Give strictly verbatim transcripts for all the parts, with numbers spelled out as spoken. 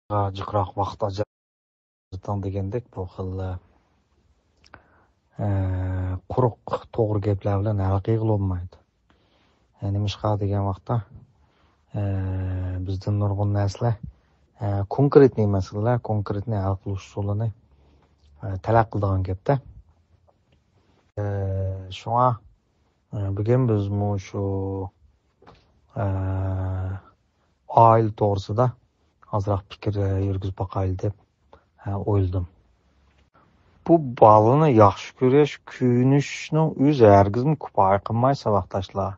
جىقراق ۋاقىت ئاجرىتىڭ دېگەندەك، بۇ خىل، ئە، قۇرۇق توغرا گەپلەر بىلەن ھەل قىلغىلى بولمايدۇ. ئە، نېمىشقا دېگەن ۋاقىتتا، ئە، بىزدىن نۇرغۇن نەرسىلەر، ئە، كونكرېتنىي مەسىلىلەر، كونكرېتنىي ھەل قىلىش ئۇسۇلىنى، ئە، تەلەپ قىلىدىغان گەپتە. ئە، شۇڭا، ئە، بۈگۈن بىز مۇشۇ، ئە، ئائىلە توغرىسىدا ئازراق پىكىر، ئە، يۈرگۈزۈپ باقايلى دەپ، ئە، ئويلىدىم. بۇ بالىنى ياخشى كۆرۈش، كۆيۈنۈشنىڭ ئۆزى ھەرگىزمۇ كۇپايە قىلماي، ساۋاقداشلار.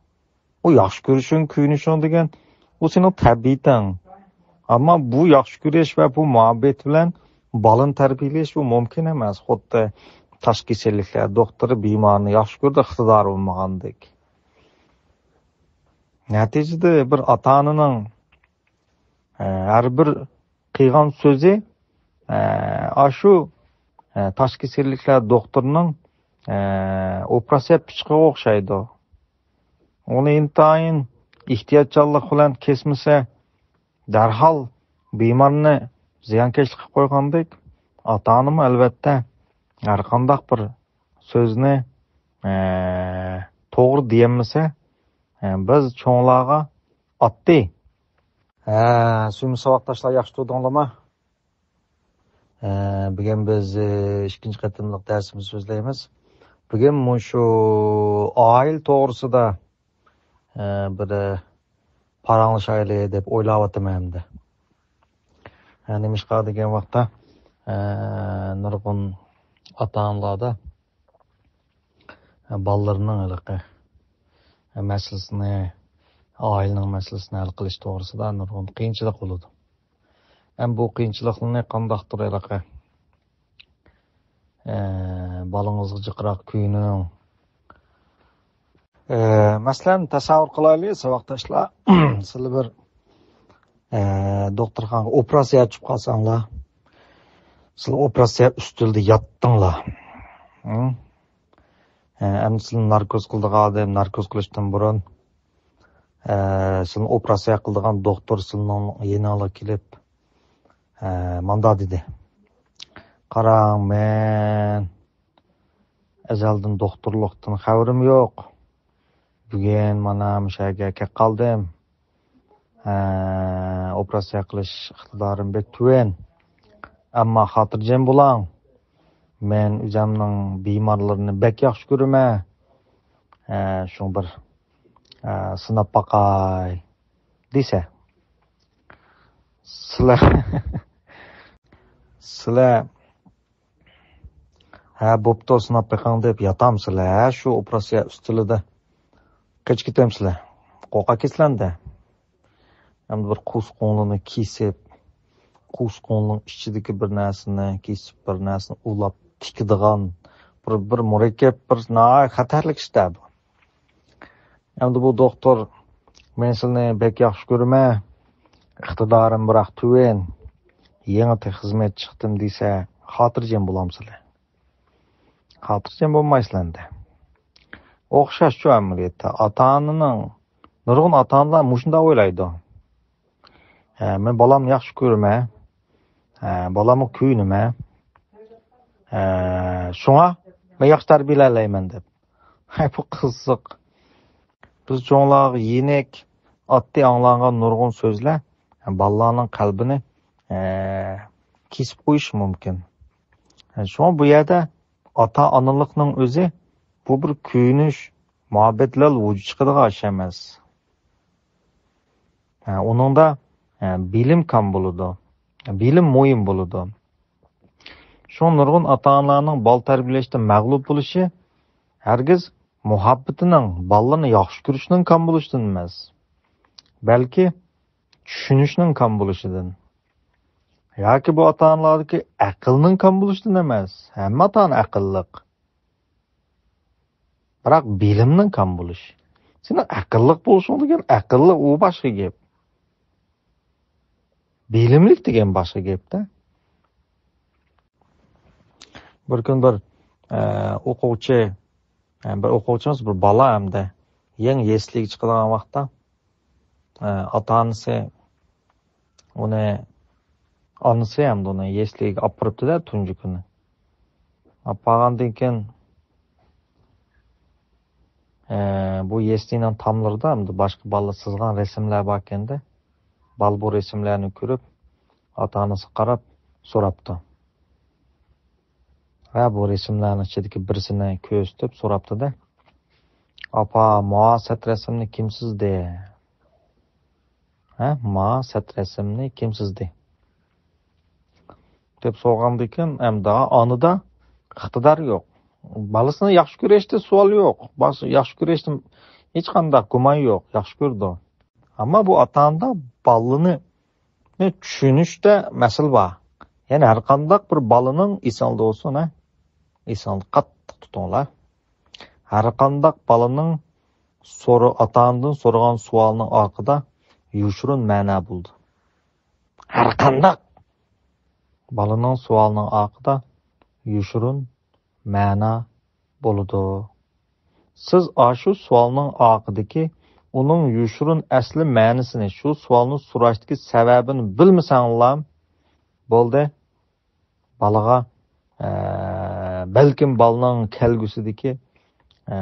ئۇ ياخشى كۆرۈشۈڭ، كۆيۈنۈشۈڭ دېگەن، ئۇ سېنىڭ تەبىئىتىڭ. ئەمما بۇ ياخشى كۆرۈش ۋە بۇ مۇھەببەت بىلەن بالىنى تەربىيەلەش، بۇ مۇمكىن ئەمەس. خۇددى تاش كېسەللىكلەر دوختۇرى بىمارنى ياخشى كۆرىدۇ، ئىقتىدارى بولمىغاندەك. نەتىجىدە بىر ئاتا-ئانىنىڭ، ئە، ھەر بىر قىلغان سۆزى، ئە، ئاشۇ، ئە، تاش كېسەللىكلەر دوختۇرىنىڭ، ئە، ئوپېراتسىيە پىچىقىغا ئوخشايدۇ. ئۇنى ئىنتايىن ئېھتىياتچانلىق بىلەن كەسمىسە، دەرھال بىمارنى زىيانكەشلىككە قويغاندەك، ئاتا-ئانىمۇ ئەلۋەتتە ھەرقانداق بىر سۆزنى، ئە، توغرا دېيەلمىسە، ئە، بىز چوڭلارغا ئاتتى. ھە، سۆيۈملۈك ساۋاقداشلار، ياخشى تۇردۇڭلارمۇ؟ ئە، بۈگۈن بىز، ئە، ئىككىنچى قېتىملىق دەرسىمىزنى سۆزلەيمىز. بۈگۈن مۇشۇ ئائىلە توغرىسىدا، ئە، بىر، ئە، پاراڭلىشايلى دەپ ئويلاۋاتىمەن ئەمدى. ئە، نېمىشقا دېگەن ۋاقىتتا، ئە، نۇرغۇن ئاتا-ئانىلاردا، ئە، بالىلىرىنىڭ ھېلىقى، ئە، مەسىلىسىنى، ئائىلىنىڭ مەسىلىسىنى ھەل قىلىش توغرىسىدا نۇرغۇن قىيىنچىلىق بولىدۇ. ھەم بۇ قىيىنچىلىقلارنى قانداقتۇر ھېلىقى، ئە، بالىڭىزغا جىقراق كۆيۈنۈڭ. ئە، مەسىلەن، تەسەۋۋۇر قىلايلى، ساۋاقداشلار. سىلەر بىر، ئە، دوختۇرخانىغا ئوپېراتسىيە ئېچىپ قالساڭلار، سىلەر ئوپېراتسىيە ئۈستىلىدە ياتتىڭلار. ھە؟ ئە، ئەمدى سىلىنى ناركوز قىلىدىغان ئادەم ناركوز قىلىشتىن بۇرۇن، ئە، سىلىنى ئوپېراتسىيە قىلىدىغان دوختۇر سىلىنىڭ يېنىڭلارغا كېلىپ، ئە، ماندا دېدى: «قاراڭ، مەن ئەزەلدىن دوختۇرلۇقتىن خەۋىرىم يوق. بۈگۈن مانا مۇشۇ يەرگە كەپ قالدىم. ئە، ئوپېراتسىيە قىلىش ئىقتىدارىم بەك تۆۋەن. ئەمما خاتىرجەم بولاڭ. مەن ئۆزەمنىڭ بىمارلىرىنى بەك ياخشى كۆرىمەن. ئە، شۇڭا بىر، ئە، سىناپ باقاي» دېسە. سىلەر، سىلەر، «ھە، بوپتۇ، سىناپ بېقىڭ» دەپ ياتامسىلەر، ھە، شۇ ئوپېراتسىيە ئۈستىلىدە؟ قېچىپ كېتەمسىلەر؟ قورقاكەنسىلەر-دە. ئەمدى بىر قورسىقىڭلارنى كېسىپ، قورسىقىڭلارنىڭ ئىچىدىكى بىر نەرسىنى كېسىپ، بىر نەرسىنى ئۇلاپ تىكىدىغان بىر، بىر مۇرەككەپ، بىر ناھايىتى خەتەرلىك ئىش-تە بۇ. ئەمدى بۇ دوختۇر، «مەن سىلىنى بەك ياخشى كۆرىمەن، ئىقتىدارىم بىراق تۆۋەن، يېڭى خىزمەت چىقتىم» دېسە، خاتىرجەم بولامسىلەر؟ خاتىرجەم بولمايسىلەر-دە. ئوخشاشچۇ ئەمەلىيەتتە. ئاتا-ئانىنىڭ، نۇرغۇن ئاتا-ئانىلار مۇشۇنداق ئويلايدۇ. «ھە، مەن بالامنى ياخشى كۆرىمەن. ھە، بالامغا كۆيۈنىمەن. ھە، شۇڭا مەن ياخشى تەربىيەلەيمەن» دەپ. ھەي، بۇ قىزىق. بىز چوڭلارغا يېنىك، ئاددىي ئاڭلانغان نۇرغۇن سۆزلەر بالىلارنىڭ قەلبىنى، ئە، كېسىپ قويۇشى مۇمكىن. شۇڭا بۇ يەردە ئاتا-ئانىلىقنىڭ ئۆزى بۇ بىر كۆيۈنۈش، مۇھەببەت بىلەن ۋۇجۇدقا چىقىدىغان ئىش ئەمەس. ھە، ئۇنىڭدا، ھە، بىلىم كام بولىدۇ. بىلىم مۇھىم بولىدۇ. شۇڭا نۇرغۇن ئاتا-ئانىلارنىڭ بالا تەربىيەلەشتە مەغلۇپ بولۇشى ھەرگىز مۇھەببىتىنىڭ، بالىلىرىنى ياخشى كۆرۈشىنىڭ كام بولۇشىدىن ئەمەس، بەلكى چۈشىنىشنىڭ كام بولۇشىدىن ياكى بۇ ئاتا-ئانىلاردىكى ئەقىلنىڭ كام بولۇشىدىن ئەمەس. ھەممە ئاتا-ئانا ئەقىللىق. بىراق بىلىمنىڭ كام بولۇشى. سېنىڭ ئەقىللىق بولۇشۇڭ دېگەن ئەقىللىق، ئۇ باشقا گەپ. بىلىملىك دېگەن باشقا گەپتە. بىر كۈن بىر، ئە، ئوقۇغۇچى، ئە، بىر ئوقۇغۇچىمىز، بىر بالا ئەمدى يېڭى يەسلىگە چىقىدىغان ۋاقىتتا، ئە، ئاتا-ئانىسى ئۇنى ئانىسى ئەمدى ئۇنى يەسلىگە ئاپىرىپتۇ-دە تۇنجى كۈنى. ئاپارغاندىن كېيىن، ئە، بۇ يەسلىنىڭ تاملىرىدا ئەمدى باشقا بالىلار سىزغان رەسىملەر باركەن-دە. بالا بۇ رەسىملەرنى كۆرۈپ، ئاتا-ئانىسىغا قاراپ سوراپتۇ. ۋە بۇ رەسىملەرنىڭ ئىچىدىكى بىرسىنى كۆرسىتىپ سوراپتۇ-دە، «ئاپا، ماۋۇ سەت رەسىمنى كىم سىزدى؟ ھە، ماۋۇ سەت رەسىمنى كىم سىزدى؟» دەپ سورىغاندىكىن، ئەمدى ئانىدا ئىقتىدار يوق. بالىسىنى ياخشى كۆرۈشتە سوئال يوق. بالىسى ياخشى كۆرۈشتە ھېچقانداق گۇمان يوق. ياخشى كۆرىدۇ. ئەمما بۇ ئاتا-ئانىدا بالىنى چۈشىنىشتە مەسىلە بار. يەنى ھەر قانداق بىر بالىنىڭ، ئېسىڭدە بولسۇن، ھە؟ ئېسىڭدە قاتتىق تۇتۇڭلار. ھەر قانداق بالىنىڭ سورا-، ئاتا-ئانىدىن سورىغان سوئالنىڭ ئارقىدا يوشۇرۇن مەنە بولىدۇ. ھەر قانداق بالىنىڭ سوئالىنىڭ ئارقىدا يوشۇرۇن مەنە بولىدۇ. سىز ئاشۇ سوئالنىڭ ئارقىدىكى ئۇنىڭ يوشۇرۇن ئەسلى مەنىسىنى، شۇ سوئالنى سوراشتىكى سەۋەبىنى بىلمىسەڭلار، بولدى. بالىغا، ئە، بەلكىم بالىنىڭ كەلگۈسىدىكى، ئە،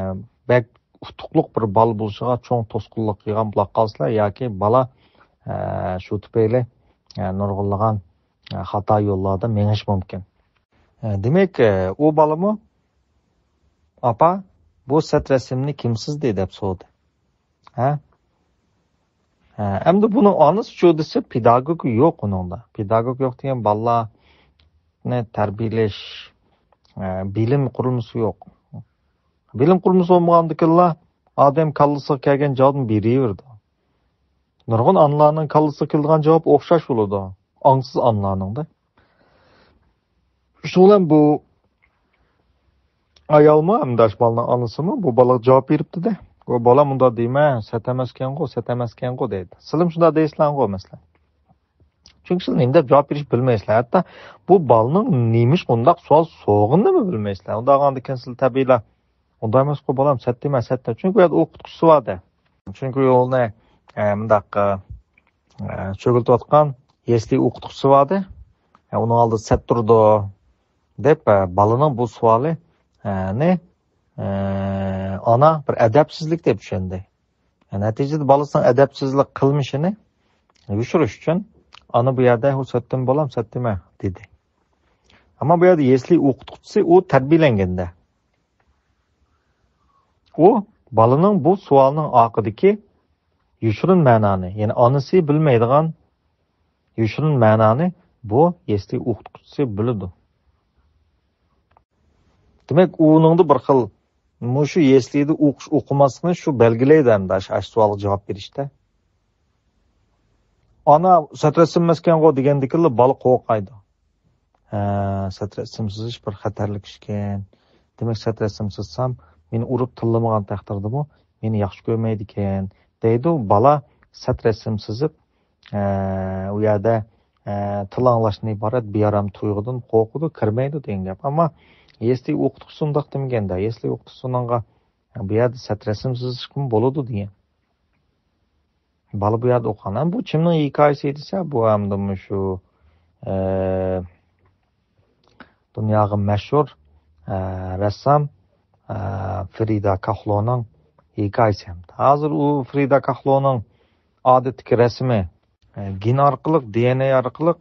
بەك ئۇتۇقلۇق بىر بالا بولۇشىغا چوڭ توسقۇنلۇق قىلغان بولۇپ قالسىلەر ياكى بالا، ئە، شۇ تۈپەيلى، ئە، نۇرغۇنلىغان، ئە، خاتا يوللاردا مېڭىشى مۇمكىن. ئە، دېمەك، ئە، ئۇ بالىمۇ، «ئاپا، بۇ سەت رەسىمنى كىم سىزدى؟» دەپ سورىدى. ھە؟ ھە، ئەمدى بۇنىڭ ئانىسى-چۇ دېسە، پېداگوگ يوق ئۇنىڭدا. پېداگوگ يوق دېگەن بالىلارنى تەربىيەلەش، ئە، بىلىم قۇرۇلمىسى يوق. بىلىم قۇرۇلمىسى بولمىغاندىكىنلا ئادەم كاللىسىغا كەلگەن جاۋابنى بېرىۋېرىدۇ. نۇرغۇن ئانىلارنىڭ كاللىسىغا كېلىدىغان جاۋاب ئوخشاش بولىدۇ. ئاڭسىز ئانىلارنىڭدا. شۇنىڭ بىلەن بۇ ئايالمۇ، ھەمدە ئاشۇ بالىنىڭ ئانىسىمۇ بۇ بالىغا جاۋاب بېرىپتۇ-دە. «بۇ بالا مۇنداق دېمە، سەت ئەمەسكەنغۇ، سەت ئەمەسكەنغۇ» دەيدۇ. سىلىمۇ شۇنداق دەيسىلەرغۇ، مەسىلەن. چۈنكى سىلەر نېمە دەپ جاۋاب بېرىشنى بىلمەيسىلەر. ھەتتا بۇ بالىنىڭ نېمىشقا ئۇنداق سوئال سورىغىنىنىمۇ بىلمەيسىلەر. ئۇنداق بولغاندىكىن سىلەر تەبىئىيلا، «ئۇنداق ئەمەسقۇ بالام، سەت دېمە، سەت دېمە.» چۈنكى ئۇ يەردە ئوقۇتقۇچىسى بار-دە. چۈنكى ئۇنى، ئە، مۇنداق، ئە، چۆگىلىتىۋاتقان يەسلى ئوقۇتقۇچىسى بار-دە. ئە، ئۇنىڭ ئالدىدا سەت تۇرىدۇ، دەپ، ئە، بالىنىڭ بۇ سوئالى، ئە، نى، ئە، ئانا بىر ئەدەپسىزلىك دەپ چۈشەندى. ئە، نەتىجىدە بالىسىنىڭ ئەدەپسىزلىك قىلمىشىنى يوشۇرۇش ئۈچۈن ئانا بۇ يەردە، «ئۇ سەت دېمە بالام، سەت دېمە» دېدى. ئەمما بۇ يەردە يەسلى ئوقۇتقۇچىسى ئۇ تەربىيەلەنگەندە. ئۇ بالىنىڭ بۇ سوئالىنىڭ ئارقىدىكى يوشۇرۇن مەنانى، يەنى ئانىسى بىلمەيدىغان يوشۇرۇن مەنانى بۇ يەسلى ئوقۇتقۇچىسى بىلىدۇ. دېمەك، ئۇنىڭدا بىر خىل مۇشۇ يەسلىدە ئوقۇش ئوقۇماسلىقنى شۇ بەلگىلەيدۇ ئەمدى ئاشۇ، ئاشۇ سوئالغا جاۋاب بېرىشتە. «ئانا، سەت رەسىم ئەمەسكەنغۇ» دېگەندىكىنلا بالا قورقايدۇ. ھە، سەت رەسىم سىزىش بىر خەتەرلىك ئىشكەن. دېمەك، سەت رەسىم سىزسام، مېنى ئۇرۇپ تىللىمىغان تەقدىردىمۇ مېنى ياخشى كۆرمەيدىكەن، دەيدۇ. بالا سەت رەسىم سىزىپ، ئە، ئۇ يەردە، ئە، تىل ئاڭلاشتىن ئىبارەت بىئارام تۇيغۇدىن قورقىدۇ، كىرمەيدۇ دېگەن گەپ. ئەمما يەسلى ئوقۇتقۇچىسى ئۇنداق دېمىگەندە، يەسلى ئوقۇتقۇچىسى ئۇنىڭغا، «بۇ يەردە سەت رەسىم سىزىشقىمۇ بولىدۇ» دېگەن. بالا بۇ يەردە ئوقۇغان. ھەم بۇ كىمنىڭ ھېكايىسى دېسە، بۇ ئەمدى مۇشۇ، ئە، دۇنياغا مەشھۇر، ئە، رەسسام، ئە، فرىدا كاھلونىڭ ھېكايىسى. ھازىر ئۇ فرىدا كاھلونىڭ ئادەتتىكى رەسىمى، ئە، گېن ئارقىلىق، دى ئېن ئەي ئارقىلىق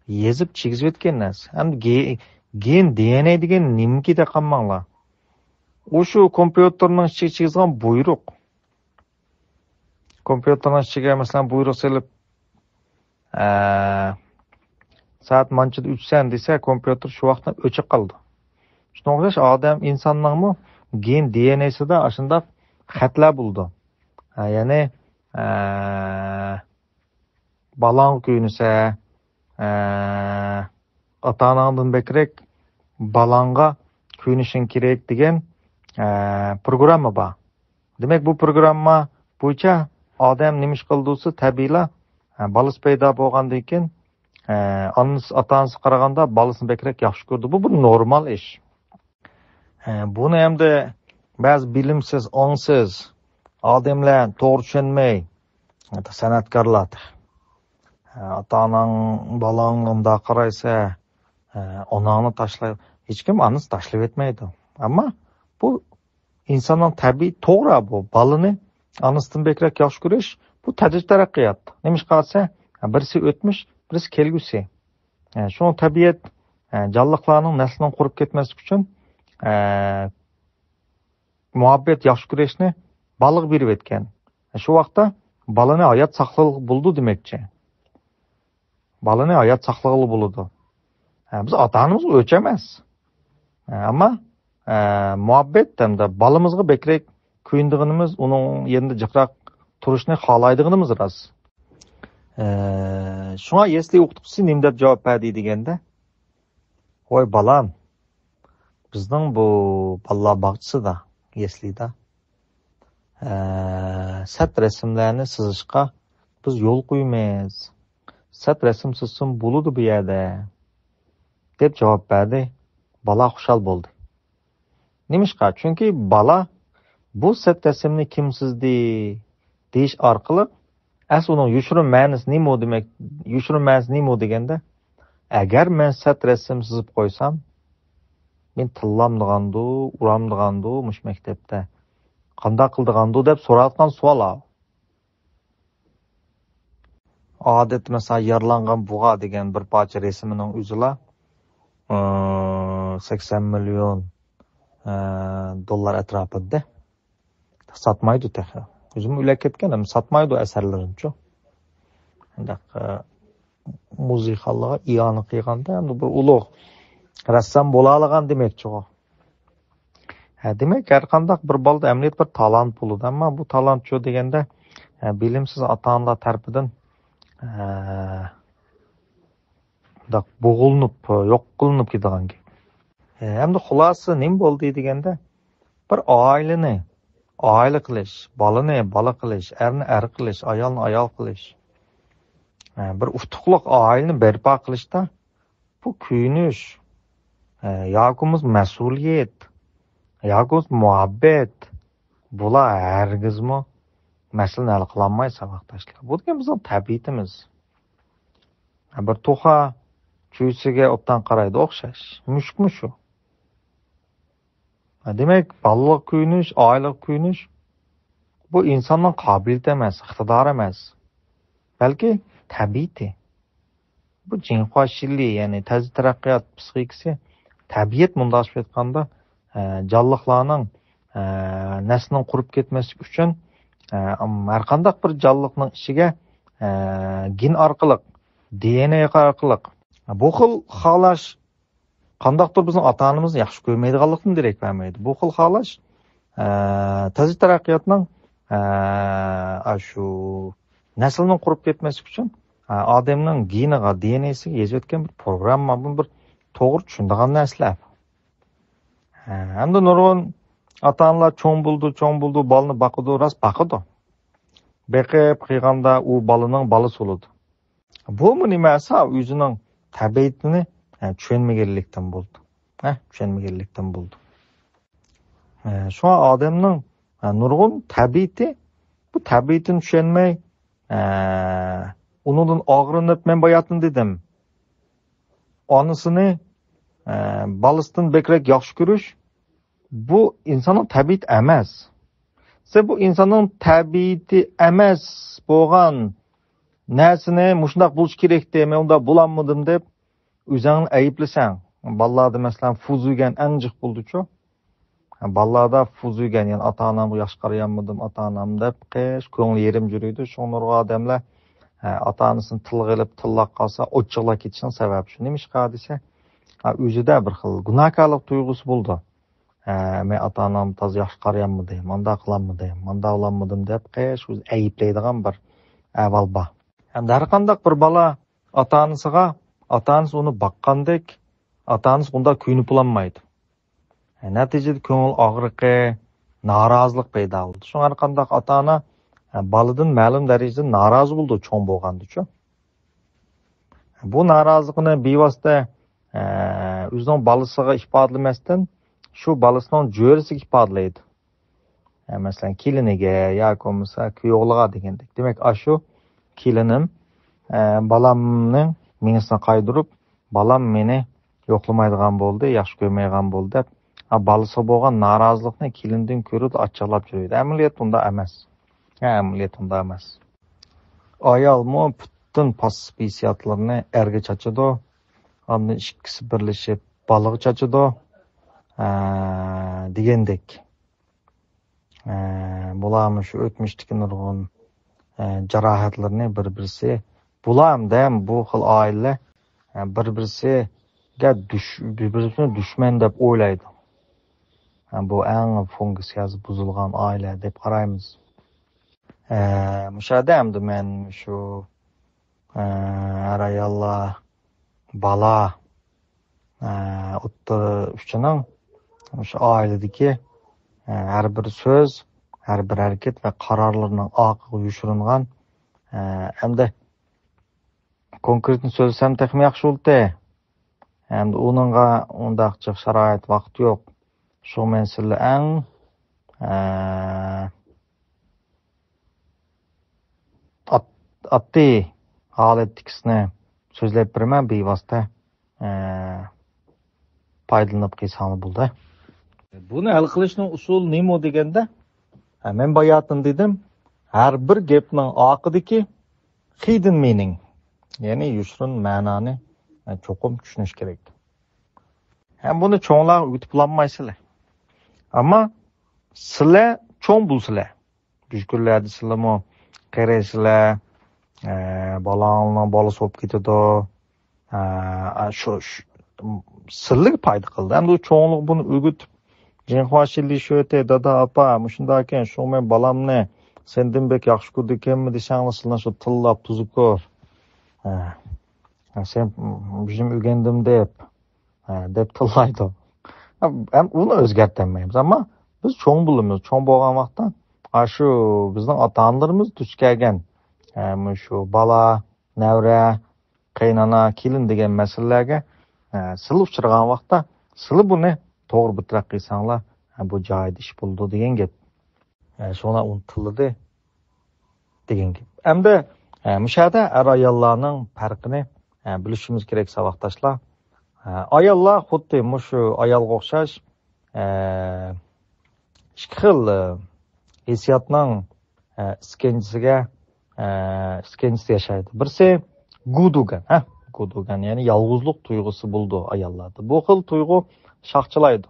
يېزىپ چىگىزىۋەتكەن نەرسە. ئەمدى گې-، گېن، دى ئېن ئەي دېگەن نېمىكى دەپ قالماڭلار. ئۇ شۇ كومپيۇتېرنىڭ ئىچىگە چىگىزغان بۇيرۇق. كومپيۇتېرنىڭ ئىچىگە، مەسىلەن، بۇيرۇق سېلىپ، ئە، «سائەت مانچىدا ئۆچىسەن» دېسە، كومپيۇتېر شۇ ۋاقىتتا ئۆچۈپ قالىدۇ. شۇنىڭغا ئوخشاش ئادەم، ئىنساننىڭمۇ گېن، دى ئېن ئەيسىدا ئاشۇنداق خەتلەر بولىدۇ. ھە، يەنى، ئە، بالاڭغا كۆيۈنسە، ئە، ئاتا-ئاناڭدىن بەكرەك بالاڭغا كۆيۈنۈشۈڭ كېرەك دېگەن، ئە، پروگرامما بار. دېمەك، بۇ پروگرامما بويىچە ئادەم نېمە ئىش قىلىدۇ دېسە، تەبىئىيلا، ئە، بالىسى پەيدا بولغاندىن كېيىن، ئە، ئانىسى، ئاتا-ئانىسىغا قارىغاندا بالىسىنى بەكرەك ياخشى كۆرىدۇ. بۇ بىر نورمال ئىش. ئە، بۇنى ئەمدى بەزى بىلىمسىز، ئاڭسىز ئادەملەر توغرا چۈشەنمەي، سەنئەتكارلار ئاتا-ئاناڭ بالاڭغا مۇنداق قارايسە، ئاناڭنى تاشلاي، ھېچكىم ئانىسىنى تاشلىۋەتمەيدۇ. ئەمما بۇ ئىنساننىڭ تەبىئىتى، توغرا بۇ. بالىنى ئانىسىدىن بەكرەك ياخشى كۆرۈش، بۇ تەدرىجىي تەرەققىيات. نېمىشقا دېسە، بىرسى ئۆتمۈش، بىرسى كەلگۈسى. شۇڭا تەبىئەت جانلىقلارنىڭ نەسلىنىڭ قۇرۇپ كەتمەسلىكى ئۈچۈن مۇھەببەت، ياخشى كۆرۈشنى بالىغا بېرىۋەتكەن. شۇ ۋاقىتتا بالىنى ھايات ساقلىغىلى بولىدۇ دېمەكچى. بالىنى ھايات ساقلىغىلى بولىدۇ. ھە، بىز ئاتا-ئانىمىزغا ئۆچ ئەمەس. ھە، ئەمما، ھە، مۇھەببەت ھەمدە بالىمىزغا بەكرەك كۆيۈنىدىغىنىمىز، ئۇنىڭ يېنىدا جىقراق تۇرۇشنى خالايدىغىنىمىز راست. ھە، شۇڭا يەسلى ئوقۇتقۇچىسى نېمە دەپ جاۋاب بەردى دېگەندە، ۋاي بالام، بىزنىڭ بۇ بالىلار باغچىسىدا، يەسلىدا، ئە، سەت رەسىملەرنى سىزىشقا بىز يول قويىمىز. سەت رەسىم سىزسىمۇ بولىدۇ بۇ يەردە، دەپ جاۋاب بەردى. بالا خۇشال بولدى. نېمىشقا؟ چۈنكى بالا بۇ سەت رەسىمنى كىم سىزدى دېيىش ئارقىلىق، ئەسلى ئۇنىڭ يوشۇرۇن مەنىسى نېمە دېمەك، يوشۇرۇن مەنىسى نېمە دېگەندە، ئەگەر مەن سەت رەسىم سىزىپ قويسام، مېنى تىللامدىغاندۇ، ئۇرامدىغاندۇ مۇشۇ مەكتەپتە؟ قانداق قىلىدىغاندۇ دەپ سوراۋاتقان سوئال ئاۋۇ. ئادەتتە مەسىلەن، يارىلانغان بۇغا دېگەن بىر پارچە رەسىمنىڭ ئۆزىلا، ئى، سەكسەن مىليون، ئى، دوللار ئەتراپىدا. ساتمايدۇ تېخى. ئۆزىمۇ ئۆلۈپ كەتكەن، ئەمما ساتمايدۇ ئەسەرلىرىنىچۇ. شۇنداق، ئى، مۇزېيخانلارغا ئىئانە قىلغاندا، ئەمدى بىر ئۇلۇغ رەسسام بولالىغان دېمەكچىغۇ. ھە، دېمەك، ھەر قانداق بىر بالىدا ئەمەلىيەتتە بىر تالانت بولىدۇ. ئەمما بۇ تالانت شۇ دېگەندە، ھە، بىلىمسىز ئاتا-ئانىلار تەرىپىدىن، ھە، مۇنداق بوغۇلۇنۇپ، يوق قىلىنىپ كېتىدىغان گەپ. ھە، ئەمدى خۇلاسىسى نېمە بولدى دېگەندە، بىر ئائىلىنى ئائىلە قىلىش، بالىنى بالا قىلىش، ئەرنى ئەر قىلىش، ئايالنى ئايال قىلىش، ھە، بىر ئۇتۇقلۇق ئائىلىنى بەرپا قىلىشتا بۇ كۆيۈنۈش، ئە، ياكى بولمىسا مەسئۇلىيەت، ياكى بولمىسا مۇھەببەت، بۇلار ھەرگىزمۇ مەسىلىنى ھەل قىلالمايدۇ، ساۋاقداشلار. بۇ دېگەن بىزنىڭ تەبىئىتىمىز. بىر توخۇ چۈجىسىگە ئوبدان قارايدۇ ئوخشاش. مۈشۈكمۇ شۇ. دېمەك، بالىلىققا كۆيۈنۈش، ئائىلىگە كۆيۈنۈش، بۇ ئىنساننىڭ قابىلىيىتى ئەمەس، ئىقتىدارى ئەمەس، بەلكى تەبىئىتى. بۇ جىنخۇا شىللى، يەنى تەزە تەرەققىيات پسىخىكىسى، تەبىئەت مۇنداق ئېيتقاندا، ئە، جانلىقلارنىڭ، ئە، نەسلىنىڭ قۇرۇپ كەتمەسلىكى ئۈچۈن، ئە، ھەرقانداق بىر جانلىقنىڭ ئىچىگە، ئە، گېن ئارقىلىق، دى ئېن ئېي ئارقىلىق، بۇ خىل خالاش قانداقتۇر بىزنىڭ ئاتا-ئانىمىزنى ياخشى كۆرمەيدىغانلىقتىن دېرەك بەرمەيدۇ. بۇ خىل خالاش، ئە، تەزە تەرەققىياتنىڭ، ئە، ئاشۇ نەسلىنىڭ قۇرۇپ كەتمەسلىكى ئۈچۈن، ئە، ئادەمنىڭ گېنىغا، دى ئېن ئېيسىگە يېزىۋەتكەن بىر پروگرامما، بۇنى بىر توغرا چۈشىنىدىغان نەرسىلەر. ئە، ھەمدە نۇرغۇن ئاتا-ئانىلار چوڭ بولىدۇ، چوڭ بولىدۇ، بالىنى باقىدۇ، راست باقىدۇ. بېقىپ قىلغاندا ئۇ بالىنىڭ بالىسى بولىدۇ. بۇمۇ نېمە دېسە، ئۆزىنىڭ تەبىئىتىنى، ھە، چۈشەنمىگەنلىكتىن بولىدۇ. ھە، چۈشەنمىگەنلىكتىن بولىدۇ. ھە، شۇڭا ئادەمنىڭ، ھە، نۇرغۇن تەبىئىتى، بۇ تەبىئىتىنى چۈشەنمەي، ھە، ئۇنىڭدىن ئاغرىنىپ، مەن باياتىن دېدىم، ئانىسىنى، ھە، بالىسىدىن بەكرەك ياخشى كۆرۈش، بۇ ئىنساننىڭ تەبىئىتى ئەمەس. سەن بۇ ئىنساننىڭ تەبىئىتى ئەمەس بولغان نەرسىنى مۇشۇنداق بولۇشى كېرەكتى، مەن ئۇنداق بولالمىدىم دەپ ئۆزۈڭنى ئەيىبلىسەڭ. بالىلاردا مەسىلەن فۇزۇگەن ئەڭ جىق بولىدۇچۇ. بالىلاردا فۇزۇگەن، يەنى ئاتا-ئانامغا ياخشى قارىيالمىدىم، ئاتا-ئانام دەپ قىش كۆڭلى يېرىم يۈرىدۇ. شۇڭا نۇرغۇن ئادەملەر، ئە، ئاتا-ئانىسىنى تىلغا ئېلىپ، تىللاپ قالسا ئوچۇقلاپ كېتىشنىڭ سەۋەبى شۇ. نېمىشقا دېسە، ئە، ئۆزىدە بىر خىل گۇناھكارلىق تۇيغۇسى بولىدۇ. ھە، مەن ئاتا-ئانامنى تازا ياخشى قارىيالمىدىم، مانداق قىلالمىدىم، مانداق قىلالمىدىم دەپ قىش ئۆزى ئەيىبلەيدىغان بىر ئەھۋال بار. ھەمدە ھەرقانداق بىر بالا ئاتا-ئانىسىغا، ئاتا-ئانىسى ئۇنى باققاندەك، ئاتا-ئانىسى ئۇنداق كۆيۈنۈپ بولالمايدۇ. ھە، نەتىجىدە كۆڭۈل ئاغرىقى، نارازىلىق پەيدا بولىدۇ. شۇڭا ھەرقانداق ئاتا-ئانا، ھە، بالىدىن مەلۇم دەرىجىدە نارازى بولىدۇ چوڭ بولغاندىچۇ. بۇ نارازىلىقىنى بىۋاسىتە، ئە، ئۆزىنىڭ بالىسىغا ئىپادىلىمەستىن، شۇ بالىسىنىڭ جۆرىسىگە ئىپادىلەيدۇ. ئە، مەسىلەن، كېلىنىگە ياكى بولمىسا كۈيئوغلىغا دېگەندەك. دېمەك، ئاشۇ كېلىنىم، ئە، بالامنىڭ مېڭىسىنى قايدۇرۇپ، بالام مېنى يوقلىمايدىغان بولدى، ياخشى كۆرمەيدىغان بولدى دەپ، ئا، بالىسىغا بولغان نارازىلىقنى كېلىندىن كۆرىدۇ، ئاچچىقلاپ يۈرىدۇ. ئەمەلىيەت ئۇنداق ئەمەس. ھە، ئەمەلىيەت ئۇنداق ئەمەس. ئايالمۇ پۈتۈن پاسسىپ ھېسسىياتلىرىنى ئەرگە چاچىدۇ. ئاندىن ئىككىسى بىرلىشىپ بالىغا چاچىدۇ. ئە، دېگەندەك. ئە، بۇلارمۇ شۇ ئۆتمۈشتىكى نۇرغۇن، ئە، جاراھەتلىرىنى بىر-بىرسى، بۇلار ھەمدە بۇ خىل ئائىلىلەر، ئە، بىر-بىرسىگە دۈش-، بىر-بىرسىنى دۈشمەن دەپ ئويلايدۇ. ئە، بۇ ئەڭ فۇنكسىيەسى بۇزۇلغان ئائىلە دەپ قارايمىز. ئە، مۇشۇ يەردە ئەمدى مەن شۇ، ئە، ئەر ئاياللار، بالا، ئە، ئوتتۇرا ئۈچىنىڭ مۇشۇ ئائىلىدىكى، ئە، ھەر بىر سۆز، ھەر بىر ھەرىكەت ۋە قارارلىرىنىڭ ئارقىغا يوشۇرۇنغان، ئە، ئەمدى كونكرېتنى سۆزلىسەم تېخىمۇ ياخشى بولاتتى. ئەمدى ئۇنىڭغا ئۇنداق جىق شارائىت، ۋاقىت يوق. شۇ مەن سىلەر ئەڭ، ئە، ئات-، ئاددىي ھالەتتىكىسىنى سۆزلەپ بېرىمەن، بىۋاسىتە، ئە، پايدىلىنىپ قىلساڭلار بولدى. بۇنى ھەل قىلىشنىڭ ئۇسۇلى نېمە دېگەندە، ئە، مەن باياتىن دېدىم، ھەر بىر گەپنىڭ ئارقىدىكى hidden meaning، يەنى يوشۇرۇن مەنانى، ئە، چوقۇم چۈشىنىش كېرەك. ھەم بۇنى چوڭلارغا ئۆگىتىپ بولالمايسىلەر. ئەمما سىلەر چوڭ بولسىلەر، مۈشكۈللەردە سىلىمۇ قېرىسىلەر، ئە، بالاڭنىڭ بالىسى بولۇپ كېتىدۇ. ئە، شۇ، شۇ، سىلىگە پايدا قىلدى. ئەمدى ئۇ چوڭلۇق بۇنى ئۆگىتىپ، جىڭخۇا شىللى شۆتى، دادا، ئاپا، مۇشۇنداكەن، شۇڭ مەن بالامنى سەندىن بەك ياخشى كۆرىدىكەنمۇ دېسەڭلار، سىلەر شۇ تىللاپ تۇزۇكور. ئە، سەن بىزنى ئۆگەندىم دەپ، ئە، دەپ تىللايدۇ. ھەم ئۇنى ئۆزگەرتەلمەيمىز. ئەمما بىز چوڭ بولىمىز. چوڭ بولغان ۋاقىتتا، ئاشۇ بىزنىڭ ئاتا-ئانىلىرىمىز دۇچ كەلگەن، ئە، مۇشۇ بالا، نەۋرە، قېيىنئانا، كېلىن دېگەن مەسىلىلەرگە، ئە، سىلى ئۇچرىغان ۋاقىتتا، سىلى بۇنى توغرا بىر تەرەپ قىلساڭلار، ئە، بۇ جايىدا ئىش بولىدۇ دېگەن گەپ. ئە، شۇڭا ئۇنى تىللىدى دېگەن گەپ. ئەمدى، ئە، مۇشۇ يەردە ئەر-ئاياللارنىڭ پەرقىنى، ئە، بىلىشىمىز كېرەك، ساۋاقداشلار. ئە، ئاياللار خۇددى مۇشۇ ئايالغا ئوخشاش، ئە، ئىككى خىل، ئە، ھېسسىياتنىڭ، ئە، ئىسكەنجىسىگە، ئە، ئىسكەنجىسىدە ياشايدۇ. بىرسى گۇدۇگەن، ھە، گۇدۇگەن، يەنى يالغۇزلۇق تۇيغۇسى بولىدۇ ئاياللاردا. بۇ خىل تۇيغۇ شاخچىلايدۇ.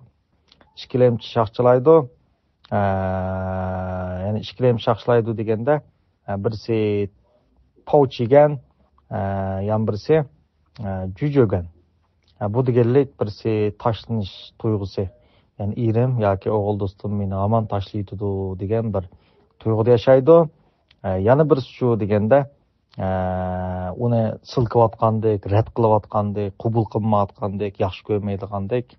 ئىككىلەمچى شاخچىلايدۇ. ئە، يەنى ئىككىلەمچى شاخچىلايدۇ دېگەندە، ئە، بىرسى پاۋچى يېگەن، ئە، يەنە بىرسى، ئە، جۈجۆگەن. ئە، بۇ دېگەنلىك بىرسى تاشلىنىش تۇيغۇسى. يەنى ئېرىم ياكى ئوغۇل دوستۇم مېنى ھامان تاشلىۋېتىدۇ دېگەن بىر تۇيغۇدا ياشايدۇ. ئە، يەنە بىرسى شۇ دېگەندە، ئە، ئۇنى سىلكىۋاتقاندەك، رەت قىلىۋاتقاندەك، قوبۇل قىلمايۋاتقاندەك، ياخشى كۆرمەيدىغاندەك،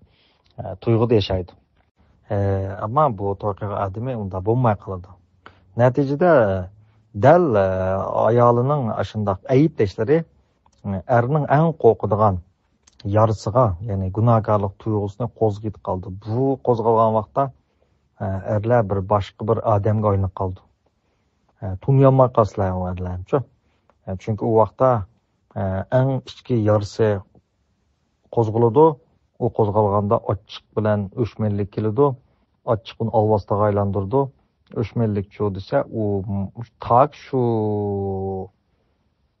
ئە، تۇيغۇدا ياشايدۇ. ئە، ئەمما بۇ توي قىلغان ئادىمى ئۇنداق بولماي قالىدۇ. نەتىجىدە دەل، ئە، ئايالىنىڭ ئاشۇنداق ئەيىبلەشلىرى، ئە، ئەرنىڭ ئەڭ قورقىدىغان يارىسىغا، يەنى گۇناھكارلىق تۇيغۇسىنى قوزغىتىپ قالىدۇ. بۇ قوزغالغان ۋاقىتتا، ئە، ئەرلەر بىر باشقا بىر ئادەمگە ئايلىنىپ قالىدۇ. ئە، تونۇيالماي قالىسىلەر ئۇ ئەرلەرنىچۇ. ئە، چۈنكى ئۇ ۋاقىتتا، ئە، ئەڭ ئىچكى يارىسى قوزغىلىدۇ. ئۇ قوزغالغاندا ئاچچىق بىلەن ئۆچمەنلىك كېلىدۇ. ئاچچىق ئۇنى ئالۋاستىغا ئايلاندۇرىدۇ. ئۆچمەنلىك شۇ دېسە، ئۇ م-، تاكى شۇ،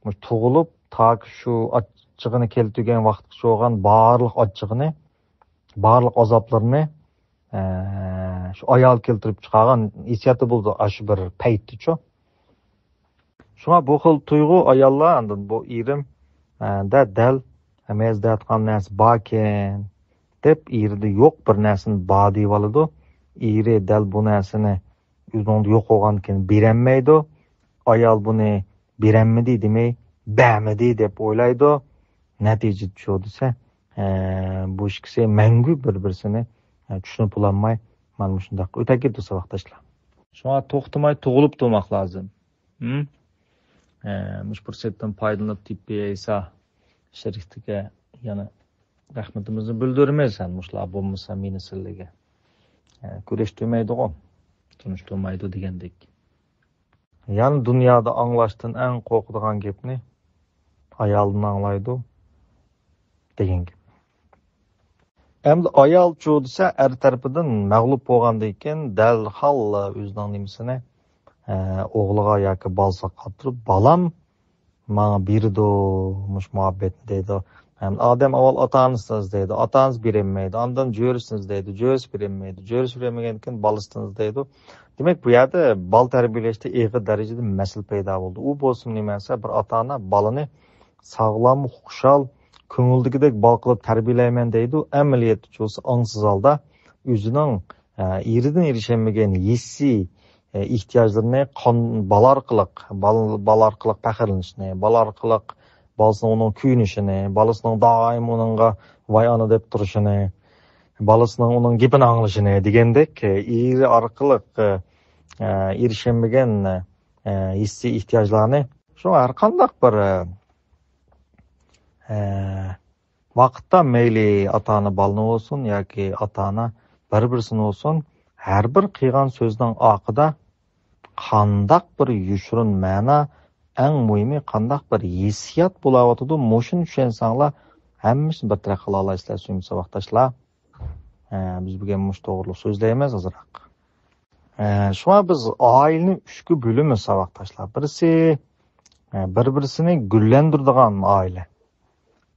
مۇشۇ تۇغۇلۇپ، تاكى شۇ ئاچچىقىنى كەلتۈرگەن ۋاقىتقىچە بولغان بارلىق ئاچچىقىنى، بارلىق ئازابلىرىنى، ئە، شۇ ئايال كەلتۈرۈپ چىقارغان ھېسسىياتى بولىدۇ، ئاشۇ بىر پەيتتىچۇ. شۇڭا بۇ خىل تۇيغۇ ئاياللار ئاندىن بۇ ئېرىم، ئە، دە دەل مەن ئىزدەۋاتقان نەرسە باركەن دەپ، ئېرىدە يوق بىر نەرسىنى بار دېيىۋالىدۇ. ئېرى دەل بۇ نەرسىنى ئۆزىنىڭدە يوق بولغاندىكىن بېرەلمەيدۇ. ئايال بۇنى بېرەلمىدى دېمەي، بەرمىدى دەپ ئويلايدۇ. نەتىجىدە شۇ دېسە، ئە، بۇ ئىككىسى مەڭگۈ بىر-بىرسىنى، ئە، چۈشىنىپ بولالماي، مانا مۇشۇنداق ئۆتەپ كېتىدۇ ساۋاقداشلار. شۇڭا توختىماي تۇغۇلۇپ تۇرماق لازىم. ھىم؟ ئە، مۇشۇ پۇرسەتتىن پايدىلىنىپ تىببىي ئەيسا شېرىكلىككە يەنە رەھمىتىمىزنى بىلدۈرىمىز. ھەم مۇشۇلار بولمىسا مېنى سىلىگە، ئە، كۈرەشتۈرمەيدىغۇ، تونۇشتۇرمايدۇ دېگەندەك. يەنە دۇنيادا ئاڭلاشتىن ئەڭ قورقىدىغان گەپنى ئايالدىن ئاڭلايدۇ دېگەن گەپ. ئەمدى ئايالچۇ دېسە، ئەر تەرىپىدىن مەغلۇپ بولغاندىن كېيىن دەرھال ئۆزىنىڭ نېمىسىنى، ئە، ئوغلىغا ياكى بالىسىغا قاپتۇرۇپ، «بالام ماڭا بېرىدۇ مۇشۇ مۇھەببەتنى» دەيدۇ. ھەم ئادەم ئاۋۋال ئاتا-ئانىسىنى ئىزدەيدۇ. ئاتا-ئانىسى بېرەلمەيدۇ. ئاندىن جۆرىسىنى ئىزدەيدۇ. جۆرىسى بېرەلمەيدۇ. جۆرىسى بېرەلمىگەندىن كېيىن بالىسىنى ئىزدەيدۇ. دېمەك، بۇ يەردە بالا تەربىيەلەشتە ئېغىر دەرىجىدە مەسىلە پەيدا بولدى. ئۇ بولسىمۇ نېمە دېسە، بىر ئاتا-ئانا بالىنى ساغلام، خۇشال، كۆڭۈلدىكىدەك بالا قىلىپ تەربىيەلەيمەن دەيدۇ. ئەمەلىيەتتە بولسا ئاڭسىز ھالدا ئۆزىنىڭ، ئە، ئېرىدىن ئېرىشەلمىگەن ھېسسىي، ئە، ئېھتىياجلىرىنى قان-، بالا ئارقىلىق، بال-، بالا ئارقىلىق پەخىرلىنىشىنى، بالا ئارقىلىق بالىسىنىڭ ئۇنىڭغا كۆيۈنۈشىنى، بالىسىنىڭ دائىم ئۇنىڭغا «ۋاي ئانا» دەپ تۇرۇشىنى، بالىسىنىڭ ئۇنىڭ گېپىنى ئاڭلىشىنى دېگەندەك، ئە، ئېرى ئارقىلىق، ئە، ئە، ئېرىشەلمىگەن، ئە، ھېسسىي ئېھتىياجلارنى، شۇڭا ھەر قانداق بىر، ئە، ئە، ۋاقىتتا مەيلى ئاتا-ئانا بالىنى بولسۇن ياكى ئاتا-ئانا بىر-بىرسىنى بولسۇن، ھەر بىر قىلغان سۆزنىڭ ئارقىدا قانداق بىر يوشۇرۇن مەنە، ئەڭ مۇھىمى قانداق بىر ھېسسىيات بولاۋاتىدۇ، مۇشۇنى چۈشەنسەڭلار ھەممىسىنى بىر تەرەپ قىلالايسىلەر، سۆيۈملۈك ساۋاقداشلار. ئە، بىز بۈگۈن مۇشۇ توغرىلىق سۆزلەيمىز ئازراق. ئە، شۇڭا بىز ئائىلىنى ئۈچكە بۆلىمىز ساۋاقداشلار. بىرسى، ئە، بىر-بىرسىنى گۈللەندۈرىدىغان ئائىلە.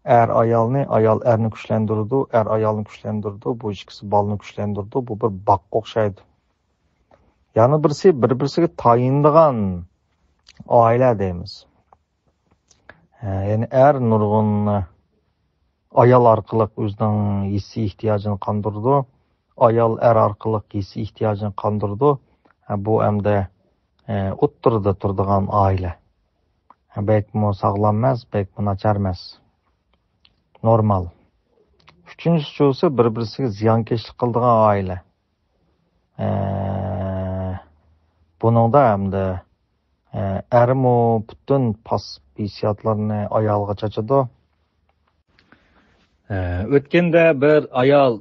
ئەر ئايالنى، ئايال ئەرنى كۈچلەندۈرىدۇ، ئەر ئايالنى كۈچلەندۈرىدۇ، بۇ ئىككىسى بالىنى كۈچلەندۈرىدۇ، بۇ بىر باغقا ئوخشايدۇ. يەنە بىرسى بىر-بىرسىگە تايىنىدىغان ئائىلە دەيمىز. ئە، يەنى ئەر نۇرغۇن، ئە، ئايال ئارقىلىق ئۆزىنىڭ ھېسسىي ئېھتىياجىنى قاندۇرىدۇ، ئايال ئەر ئارقىلىق ھېسسىي ئېھتىياجىنى قاندۇرىدۇ. ئە، بۇ ئەمدى، ئە، ئوتتۇرىدا تۇرىدىغان ئائىلە. ئە، بەكمۇ ساغلام ئەمەس، بەكمۇ ناچار ئەمەس. نورمال. ئۈچىنچىسى بىر-بىرسىگە زىيانكەشلىك قىلىدىغان ئائىلە. ئە، بۇنىڭدا ئەمدى، ئە، ئەرمۇ پۈتۈن پاسسىپ ھېسسىياتلىرىنى ئايالىغا چاچىدۇ. ئە، ئۆتكەندە بىر ئايال،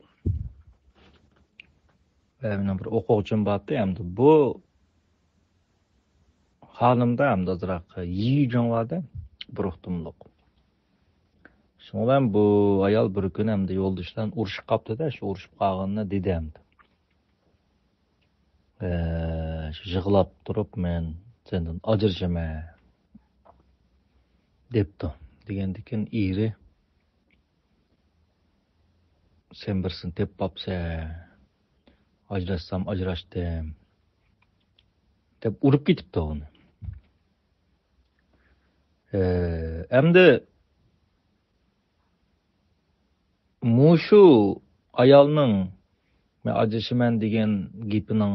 ئە، مېنىڭ بىر ئوقۇغۇچىم بارتى، ئەمدى بۇ خانىمدا ئەمدى ئازراق يىجىڭ بار-دە، بىر ئۇقتۇملۇق. شۇنىڭ بىلەن بۇ ئايال بىر كۈنى ئەمدى يولدىشى بىلەن ئۇرۇشۇپ قاپتۇ-دە، شۇ ئۇرۇشۇپ قالغىنىنى دېدى ئەمدى. ئە، يىغلاپ تۇرۇپ، «مەن سەندىن ئاجرىشىمەن» دەپتۇ. دېگەندىكىن ئېرى، «سەن بىرسىنى تېپىپ قاپسەن، ئاجراشسام ئاجراشتىم» دەپ ئۇرۇپ كېتىپتۇ ئۇنى. ئە، ئەمدى مۇشۇ ئايالنىڭ «مەن ئاجرىشىمەن» دېگەن گېپىنىڭ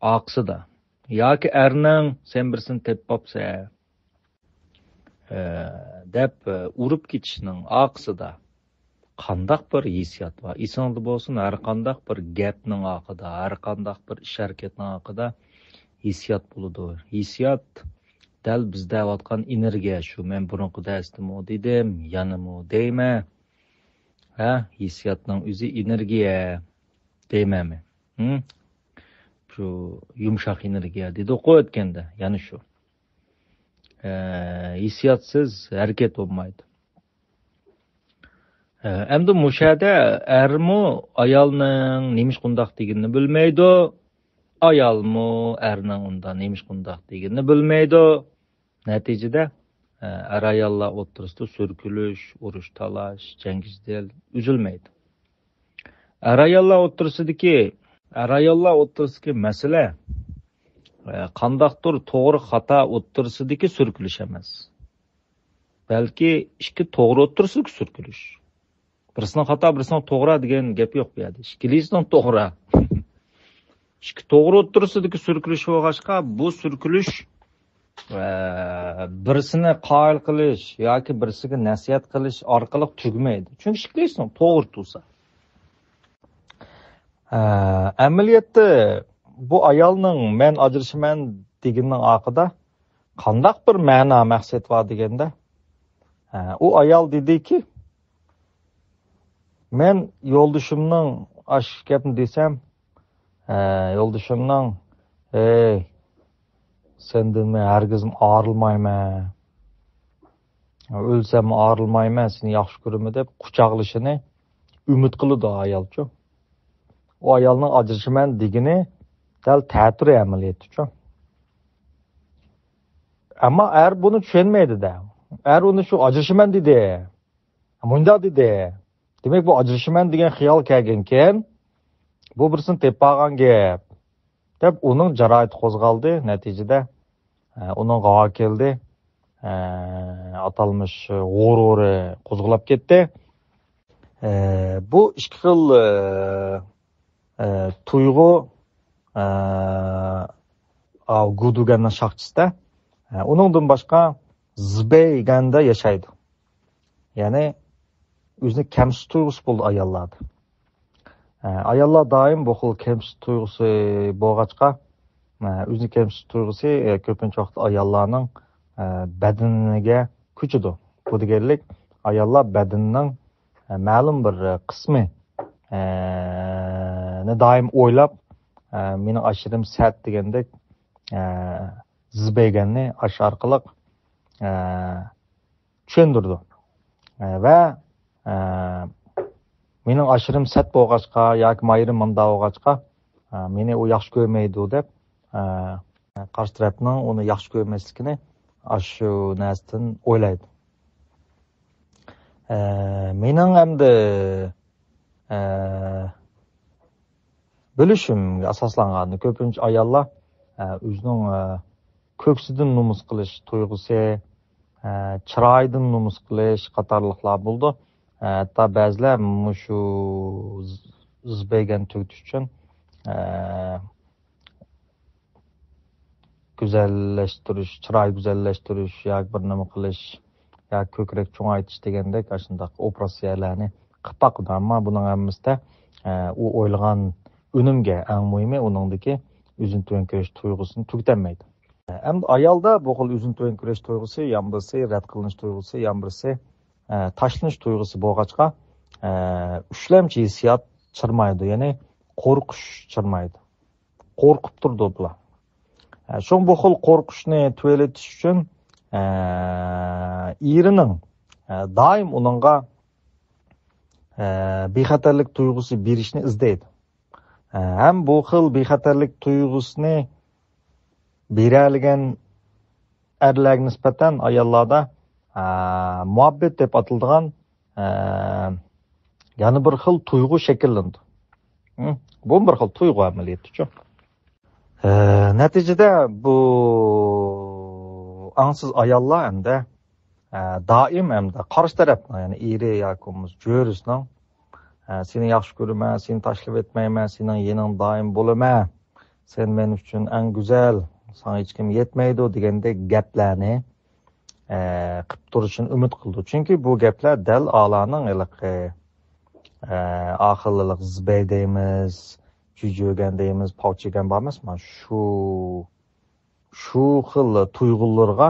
ئارقىسىدا ياكى ئەرنىڭ «سەن بىرسىنى تېپىپ قاپسەن» ئە، دەپ، ئە، ئۇرۇپ كېتىشنىڭ ئارقىسىدا قانداق بىر ھېسسىيات بار؟ ئېسىڭىزدە بولسۇن، ھەر قانداق بىر گەپنىڭ ئارقىدا، ھەر قانداق بىر ئىش-ھەرىكەتنىڭ ئارقىدا ھېسسىيات بولىدۇ. ھېسسىيات دەل بىز دەۋاتقان ئېنېرگىيە شۇ. مەن بۇرۇنقى دەرستىمۇ دېدىم، يەنىمۇ دەيمەن. ھە، ھېسسىياتنىڭ ئۆزى ئېنېرگىيە دەيمەنمۇ؟ ھىم؟ شۇ يۇمشاق ئېنېرگىيە دېدۇققۇ ئۆتكەندە، يەنە شۇ. ئە، ھېسسىياتسىز ھەرىكەت بولمايدۇ. ئە، ئەمدى مۇشۇ يەردە ئەرمۇ ئايالنىڭ نېمىشقا ئۇنداق دېگىنىنى بىلمەيدۇ، ئايالمۇ ئەرنىڭ ئۇنداق نېمىشقا ئۇنداق دېگىنىنى بىلمەيدۇ. نەتىجىدە، ئە، ئەر-ئاياللار ئوتتۇرىسىدا سۈركىلىش، ئۇرۇش-تالاش، جەڭ-جېدەل ئۈزۈلمەيدۇ. ئەر-ئاياللار ئوتتۇرىسىدىكى، ئەر-ئاياللار ئوتتۇرىسىدىكى مەسىلە، ئە، قانداقتۇر توغرا-خاتا ئوتتۇرىسىدىكى سۈركىلىش ئەمەس. بەلكى ئىككى توغرا ئوتتۇرىسىدىكى سۈركىلىش. بىرسىنىڭ خاتا، بىرسىنىڭ توغرا دېگەن گەپ يوق بۇ يەردە. ئىككىلىسىنىڭ توغرا. ئىككى توغرا ئوتتۇرىسىدىكى سۈركىلىش بولغاچقا، بۇ سۈركىلىش، ئە، بىرسىنى قايىل قىلىش ياكى بىرسىگە نەسىھەت قىلىش ئارقىلىق تۈگىمەيدۇ. چۈنكى ئىككىلىسىنىڭ توغرا تۇرسا. ئە، ئەمەلىيەتتە بۇ ئايالنىڭ «مەن ئاجرىشىمەن» دېگىنىنىڭ ئارقىدا قانداق بىر مەنا، مەقسەت بار دېگەندە، ئە، ئۇ ئايال دېدىكى، مەن يولدىشىمنىڭ ئاشۇ گەپنى دېسەم، ئە، يولدىشىمنىڭ، «ھەي، سەندىن مەن ھەرگىزمۇ ئايرىلمايمەن» ئۆلسەممۇ ئايرىلمايمەن، سېنى ياخشى كۆرىمەن دەپ قۇچاقلىشىنى ئۈمىد قىلىدۇ ئايالچۇ. ئۇ ئايالنىڭ ئاجرىشىمەن دېگىنى دەل تەتۈر ئەمەلىيىتىچۇ. ئەمما ئەر بۇنى چۈشەنمەيدۇ-دە. ئەر ئۇنى شۇ ئاجرىشىمەن دېدى. مۇنداق دېدى. دېمەك، بۇ ئاجرىشىمەن دېگەن خىيال كەلگەنكەن، بۇ بىرسىنى تېپىپ ئالغان گەپ، دەپ ئۇنىڭ جاراھىتى قوزغالدى. نەتىجىدە، ئە، ئۇنىڭ غاۋا كەلدى. ئە، ئاتالمىش غۇرۇرى قوزغىلاپ كەتتى. ئە، بۇ ئىككى خىل، ئە، ئە، تۇيغۇ، ئە، ئاۋۇ گۇدۇگەننىڭ شاخچىسىدا. ئە، ئۇنىڭدىن باشقا زبېيگەندە ياشايدۇ. يەنى ئۆزىنى كەمسىتىش تۇيغۇسى بولىدۇ ئاياللاردا. ئە، ئاياللار دائىم بۇ خىل كەمسىتىش تۇيغۇسى بولغاچقا، ئە، ئۆزىنى كەمسىتىش تۇيغۇسى، ئە، كۆپىنچە ۋاقىت ئاياللارنىڭ، ئە، بەدىنىگە كۆچىدۇ. بۇ دېگەنلىك، ئاياللار بەدىنىنىڭ، ئە، مەلۇم بىر، ئە، قىسمى، ئە، نى دائىم ئويلاپ، ئە، مېنىڭ ئاشىرىم سەت دېگەندەك، ئە، زبېيگەننى ئاشۇ ئارقىلىق، ئە، چۈشەندۈرىدۇ. ئە، ۋە، ئە، مېنىڭ ئاشىرىم سەت بولغاچقا ياكى مايرىم مۇنداق بولغاچقا، ئە، مېنى ئۇ ياخشى كۆرمەيدۇ دەپ، ئە، قارشى تەرەپنىڭ ئۇنى ياخشى كۆرمەسلىكىنى ئاشۇ نەرسىدىن ئويلايدۇ. ئە، مېنىڭ ئەمدى، ئە، بىلىشىمگە ئاساسلانغان كۆپىنچە ئاياللار، ئە، ئۆزىنىڭ، ئە، كۆكسىدىن نومۇس قىلىش تۇيغۇسى، ئە، چىرايىدىن نومۇس قىلىش قاتارلىقلار بولىدۇ. ئە، ھەتتا بەزىلەر مۇشۇ زبېيگەن تۈگىتىش ئۈچۈن، ئە، گۈزەللەشتۈرۈش، چىراي گۈزەللەشتۈرۈش ياكى بىر نېمە قىلىش ياكى كۆكرەك چوڭايتىش دېگەندەك ئاشۇنداق ئوپېراتسىيەلەرنى قىلىپ باقىدۇ. ئەمما بۇنىڭ ھەممىسىدە، ئە، ئۇ ئويلىغان ئۈنۈمگە، ئەڭ مۇھىمى ئۇنىڭدىكى ئۆزىنى تۆۋەن كۆرۈش تۇيغۇسىنى تۈگىتەلمەيدۇ. ئەمدى ئايالدا بۇ خىل ئۆزىنى تۆۋەن كۆرۈش تۇيغۇسى، يان بىرسى رەت قىلىنىش تۇيغۇسى، يان بىرسى، ئە، تاشلىنىش تۇيغۇسى بولغاچقا، ئە، ئۈچلەمچى ھېسسىيات چىرمايدۇ، يەنى قورقۇش چىرمايدۇ. قورقۇپ تۇرىدۇ بۇلار. ئە، شۇڭا بۇ خىل قورقۇشنى تۆۋەنلىتىش ئۈچۈن، ئە، ئېرىنىڭ، ئە، دائىم ئۇنىڭغا، ئە، بىخەتەرلىك تۇيغۇسى بېرىشنى ئىزدەيدۇ. ئە، ھەم بۇ خىل بىخەتەرلىك تۇيغۇسىنى بېرەلىگەن ئەرلەرگە نىسبەتەن ئاياللاردا، ئە، مۇھەببەت دەپ ئاتىلىدىغان، ئە، يەنە بىر خىل تۇيغۇ شەكىللىنىدۇ. ھە؟ بۇ بىر خىل تۇيغۇ ئەمەلىيىتىچۇ. ئە، نەتىجىدە بۇ ئاڭسىز ئاياللار ئەمدى، ئە، دائىم ئەمدى قارشى تەرەپنىڭ، يەنى ئېرى ياكى بولمىسا جۆرىسىنىڭ، ئە، سېنى ياخشى كۆرىمەن، سېنى تاشلىۋەتمەيمەن، سېنىڭ يېنىڭدا دائىم بولىمەن، سەن مەن ئۈچۈن ئەڭ گۈزەل، ساڭا ھېچكىم يەتمەيدۇ دېگەندەك گەپلەرنى، ئە، قىپ تۇرۇشىنى ئۈمىد قىلىدۇ. چۈنكى بۇ گەپلەر دەل ئالارنىڭ ھېلىقى، ئە، ئاخىرلىق زىبەي دەيمىز، جۈجۈگەن دەيمىز، پاۋچىگەن بار ئەمەسمۇ؟ شۇ، شۇ خىل تۇيغۇلىرىغا،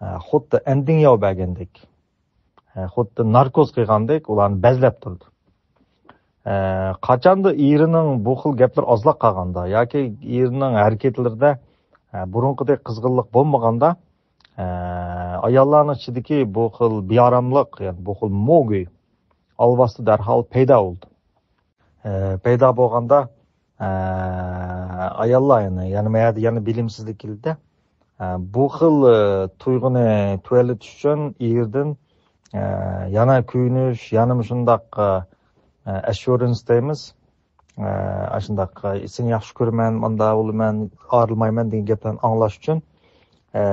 ئە، خۇددى ئەندىڭياۋ بەرگەندەك، ئە، خۇددى ناركوز قىلغاندەك ئۇلارنى بەزلەپ تۇرىدۇ. ئە، قاچاندا ئېرىنىڭ بۇ خىل گەپلىرى ئازلاپ قالغاندا ياكى ئېرىنىڭ ھەرىكەتلىرىدە، ئە، بۇرۇنقىدەك قىزغىنلىق بولمىغاندا، ئە، ئاياللارنىڭ ئىچىدىكى بۇ خىل بىئاراملىق، يەنى بۇ خىل موگۇي ئالۋاستى دەرھال پەيدا بولىدۇ. ئە، پەيدا بولغاندا، ئە، ئاياللار يەنە، يەنە ما يەردە يەنە بىلىمسىزلىك كېلىدۇ. ئە، بۇ خىل، ئە، تۇيغۇنى تۆۋەنلىتىش ئۈچۈن ئېرىدىن، ئە، يەنە كۆيۈنۈش، يەنە مۇشۇنداق، ئە، ئەشۇرىنس دەيمىز. ئە، ئاشۇنداق، ئە، سېنى ياخشى كۆرىمەن، ماندا بولىمەن، ئايرىلمايمەن دېگەن گەپلەرنى ئاڭلاش ئۈچۈن، ئە،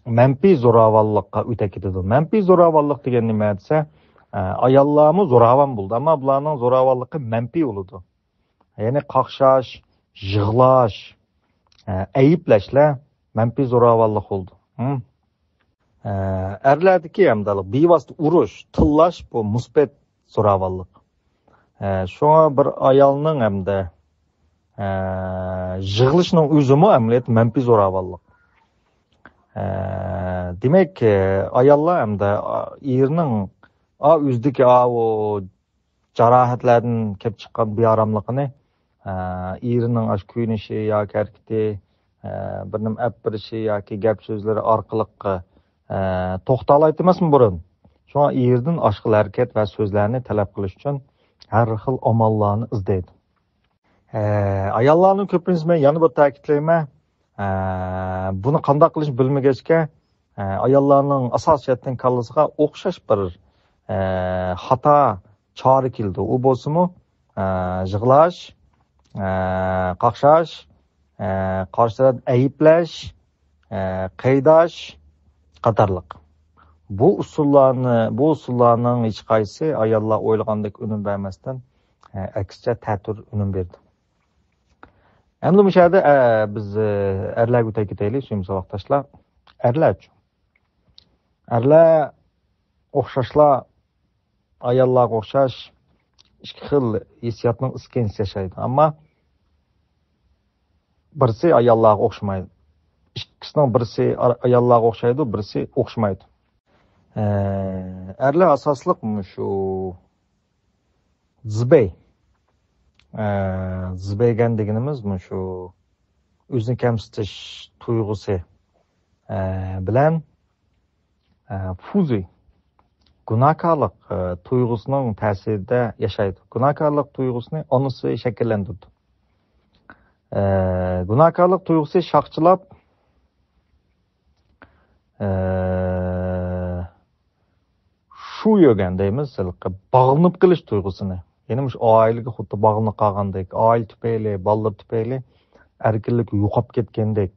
مەنپىي زوراۋانلىققا ئۆتە كېتىدۇ. مەنپىي زوراۋانلىق دېگەن نېمە دېسە، ئە، ئاياللارمۇ زوراۋان بولىدۇ، ئەمما بۇلارنىڭ زوراۋانلىقى مەنپىي بولىدۇ. يەنى قاقشاش، يىغلاش، ئە، ئەيىبلەشلەر مەنپىي زوراۋانلىق بولىدۇ. ھىم. ئە، ئەرلەردىكى ھەمدە بىۋاسىتە ئۇرۇش، تىللاش بۇ مۇسبەت زوراۋانلىق. ئە، شۇڭا بىر ئايالنىڭ ھەمدە، ئە، يىغلىشىنىڭ ئۆزىمۇ ئەمەلىيەتتە مەنپىي زوراۋانلىق. ئە، دېمەك، ئە، ئاياللار ھەمدە، ئا، ئېرىنىڭ، ئا، ئۆزىدىكى، ئا، ئۇ جاراھەتلەردىن كېلىپ چىققان بىئاراملىقىنى، ئە، ئېرىنىڭ ئاشۇ كۆيۈنۈشى ياكى ھەرىكىتى، ئە، بىر نېمە ئەپ بېرىشى ياكى گەپ سۆزلىرى ئارقىلىق، ئە، توختالايتتى ئەمەسمۇ بۇرۇن؟ شۇڭا ئېرىدىن ئاشقىلى ھەرىكەت ۋە سۆزلەرنى تەلەپ قىلىش ئۈچۈن ھەر خىل ئاماللارنى ئىزدەيدۇ. ئە، ئاياللارنىڭ كۆپىنچىسى، مەن يەنە بىر تەكىتلەيمەن، ئە، بۇنى قانداق قىلىشنى بىلمىگەچكە، ئە، ئاياللارنىڭ ئاساسىي جەھەتتىن كاللىسىغا ئوخشاش بىر، ئە، خاتا چارە كېلىدۇ. ئۇ بولسىمۇ، ئە، يىغلاش، ئە، قاقشاش، ئە، قارشى تەرەپنى ئەيىبلەش، ئە، قەيداش قاتارلىق. بۇ ئۇسۇللارنى، بۇ ئۇسۇللارنىڭ ھېچقايسىسى ئاياللار ئويلىغاندەك ئۈنۈم بەرمەستىن، ئە، ئەكسىچە تەتۈر ئۈنۈم بېرىدۇ. ئەمدى مۇشۇ يەردە، ئە، بىز، ئە، ئەرلەرگە ئۆتەي كېتەيلى، سۆيۈملۈك ساۋاقداشلار. ئەرلەرچۇ؟ ئەرلەر ئوخشاشلا، ئاياللارغا ئوخشاش ئىككى خىل ھېسسىياتنىڭ ئىسكىنىسى ياشايدۇ. ئەمما بىرسى ئاياللارغا ئوخشىمايدۇ. ئىككىسىنىڭ بىرسى ئا-، ئاياللارغا ئوخشايدۇ، بىرسى ئوخشىمايدۇ. ئە، ئەرلەر ئاساسلىق مۇشۇ زىبەي. ئە، زىبەيگەن دېگىنىمىز مۇشۇ ئۆزىنى كەمسىتىش تۇيغۇسى، ئە، بىلەن، ئە، فۇزۇي، گۇناھكارلىق، ئە، تۇيغۇسىنىڭ تەسىرىدە ياشايدۇ. گۇناھكارلىق تۇيغۇسىنى ئانىسى شەكىللەندۈرىدۇ. ئە، گۇناھكارلىق تۇيغۇسى شاخچىلاپ، ئە، شۇ يۆگەن دەيمىز، ھېلىقى باغلىنىپ قېلىش تۇيغۇسىنى. يەنى مۇشۇ ئائىلىگە خۇددى باغلىنىپ قالغاندەك، ئائىلە تۈپەيلى، بالىلىرى تۈپەيلى ئەركىنلىكى يوقاپ كەتكەندەك،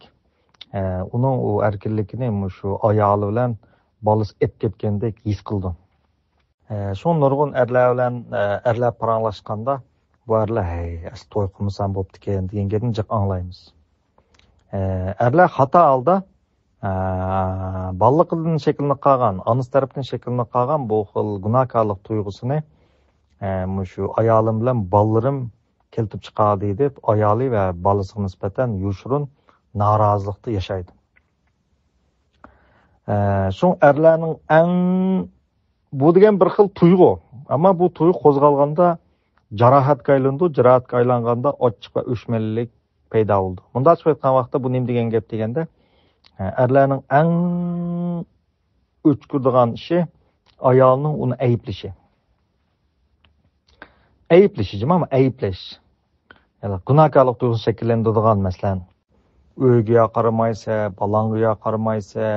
ئە، ئۇنىڭ ئۇ ئەركىنلىكىنى مۇشۇ ئايالى بىلەن بالىسى ئېپ كەتكەندەك ھېس قىلىدۇ. ئە، شۇڭا نۇرغۇن ئەرلەر بىلەن، ئە، ئەرلەر پاراڭلاشقاندا، بۇ ئەرلەر، «ھەي، ئەسلى توي قىلمىسام بوپتىكەن» دېگەن گەپنى جىق ئاڭلايمىز. ئە، ئەرلەر خاتا ھالدا، ئە، بالىلىقىدىن شەكىللىنىپ قالغان، ئانىسى تەرىپىدىن شەكىللىنىپ قالغان بۇ خىل گۇناھكارلىق تۇيغۇسىنى، ئە، مۇشۇ ئايالىم بىلەن بالىلىرىم كەلتۈرۈپ چىقاردى دەپ، ئايالى ۋە بالىسىغا نىسبەتەن يوشۇرۇن نارازىلىقتا ياشايدۇ. ئە، شۇڭا ئەرلەرنىڭ ئەڭ، بۇ دېگەن بىر خىل تۇيغۇ. ئەمما بۇ تۇيغۇ قوزغالغاندا جاراھەتكە ئايلىنىدۇ، جاراھەتكە ئايلانغاندا ئاچچىق ۋە ئۆچمەنلىك پەيدا بولىدۇ. مۇنداقچە ئېيتقان ۋاقىتتا بۇ نېمە دېگەن گەپ دېگەندە، ئە، ئەرلەرنىڭ ئەڭ ئۆچكۈرىدىغان ئىشى ئايالىنىڭ ئۇنى ئەيىبلىشى. ئەيىبلىشى، جۇمۇ، ئەيىبلەش. يەنى گۇناھكارلىق تۇيغۇسى شەكىللەندۈرىدىغان، مەسىلەن، «ئۆيگە يا قارىمايسە، بالاڭغا يا قارىمايسە،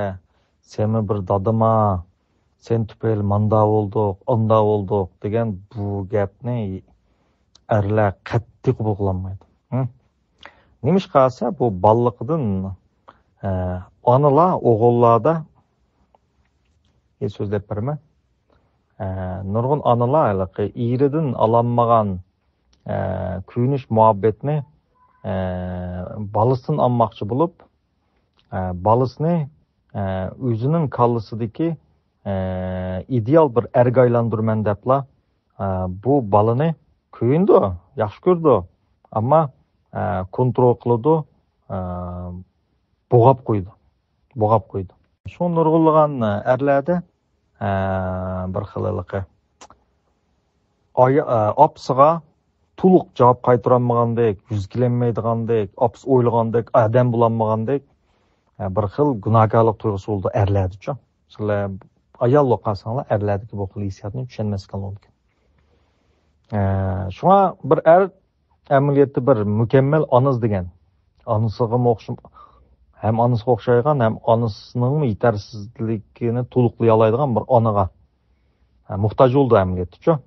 سەنمۇ بىر دادىما، سەن تۈپەيلى ماندا بولدۇق، ئاندا بولدۇق» دېگەن بۇ گەپنى ئەرلەر قەتئىي قوبۇل قىلالمايدۇ. ھە؟ نېمىشقا دېسە، بۇ بالىلىقىدىن، ئە، ئانىلار ئوغۇللاردا، ئە، سۆزلەپ بېرىمەن. ئە، نۇرغۇن ئانىلار ھېلىقى ئېرىدىن ئالالمىغان، ئە، كۆيۈنۈش مۇھەببەتنى، ئە، بالىسىدىن ئالماقچى بولۇپ، ئە، بالىسىنى، ئە، ئۆزىنىڭ كاللىسىدىكى، ئە، ئىدېئال بىر ئەرگە ئايلاندۇرىمەن دەپلا، ئە، بۇ بالىنى كۆيۈنىدۇ، ياخشى كۆرىدۇ، ئەمما، ئە، كونترول قىلىدۇ، ئە، بوغاپ قويىدۇ، بوغاپ قويىدۇ. شۇ نۇرغۇنلىغان، ئە، ئەرلەردە، ئە، بىر خىل ھېلىقى ئاي-، ئە، ئاپىسىغا تولۇق جاۋاب قايتۇرالمىغاندەك، يۈز كېلەلمەيدىغاندەك، ئاپىسى ئويلىغاندەك ئادەم بولالمىغاندەك، ئە، بىر خىل گۇناھكارلىق تۇيغۇسى بولىدۇ ئەرلەردىچۇ. مەسىلەن، ئايال بولۇپ قالساڭلار، ئەرلەردىكى بۇ خىل ھېسسىياتنى چۈشەنمەسلىكىڭلار مۇمكىن. ئە، شۇڭا بىر ئەر ئەمەلىيەتتە بىر مۇكەممەل ئانا ئىزدىگەن. ئانىسىغىمۇ ئوخشىم-، ھەم ئانىسىغا ئوخشايدىغان، ھەم ئانىسىنىڭمۇ يېتەرسىزلىكىنى تولۇقلىيالايدىغان بىر ئانىغا، ھە، موھتاج بولىدۇ ئەمەلىيەتتىچۇ.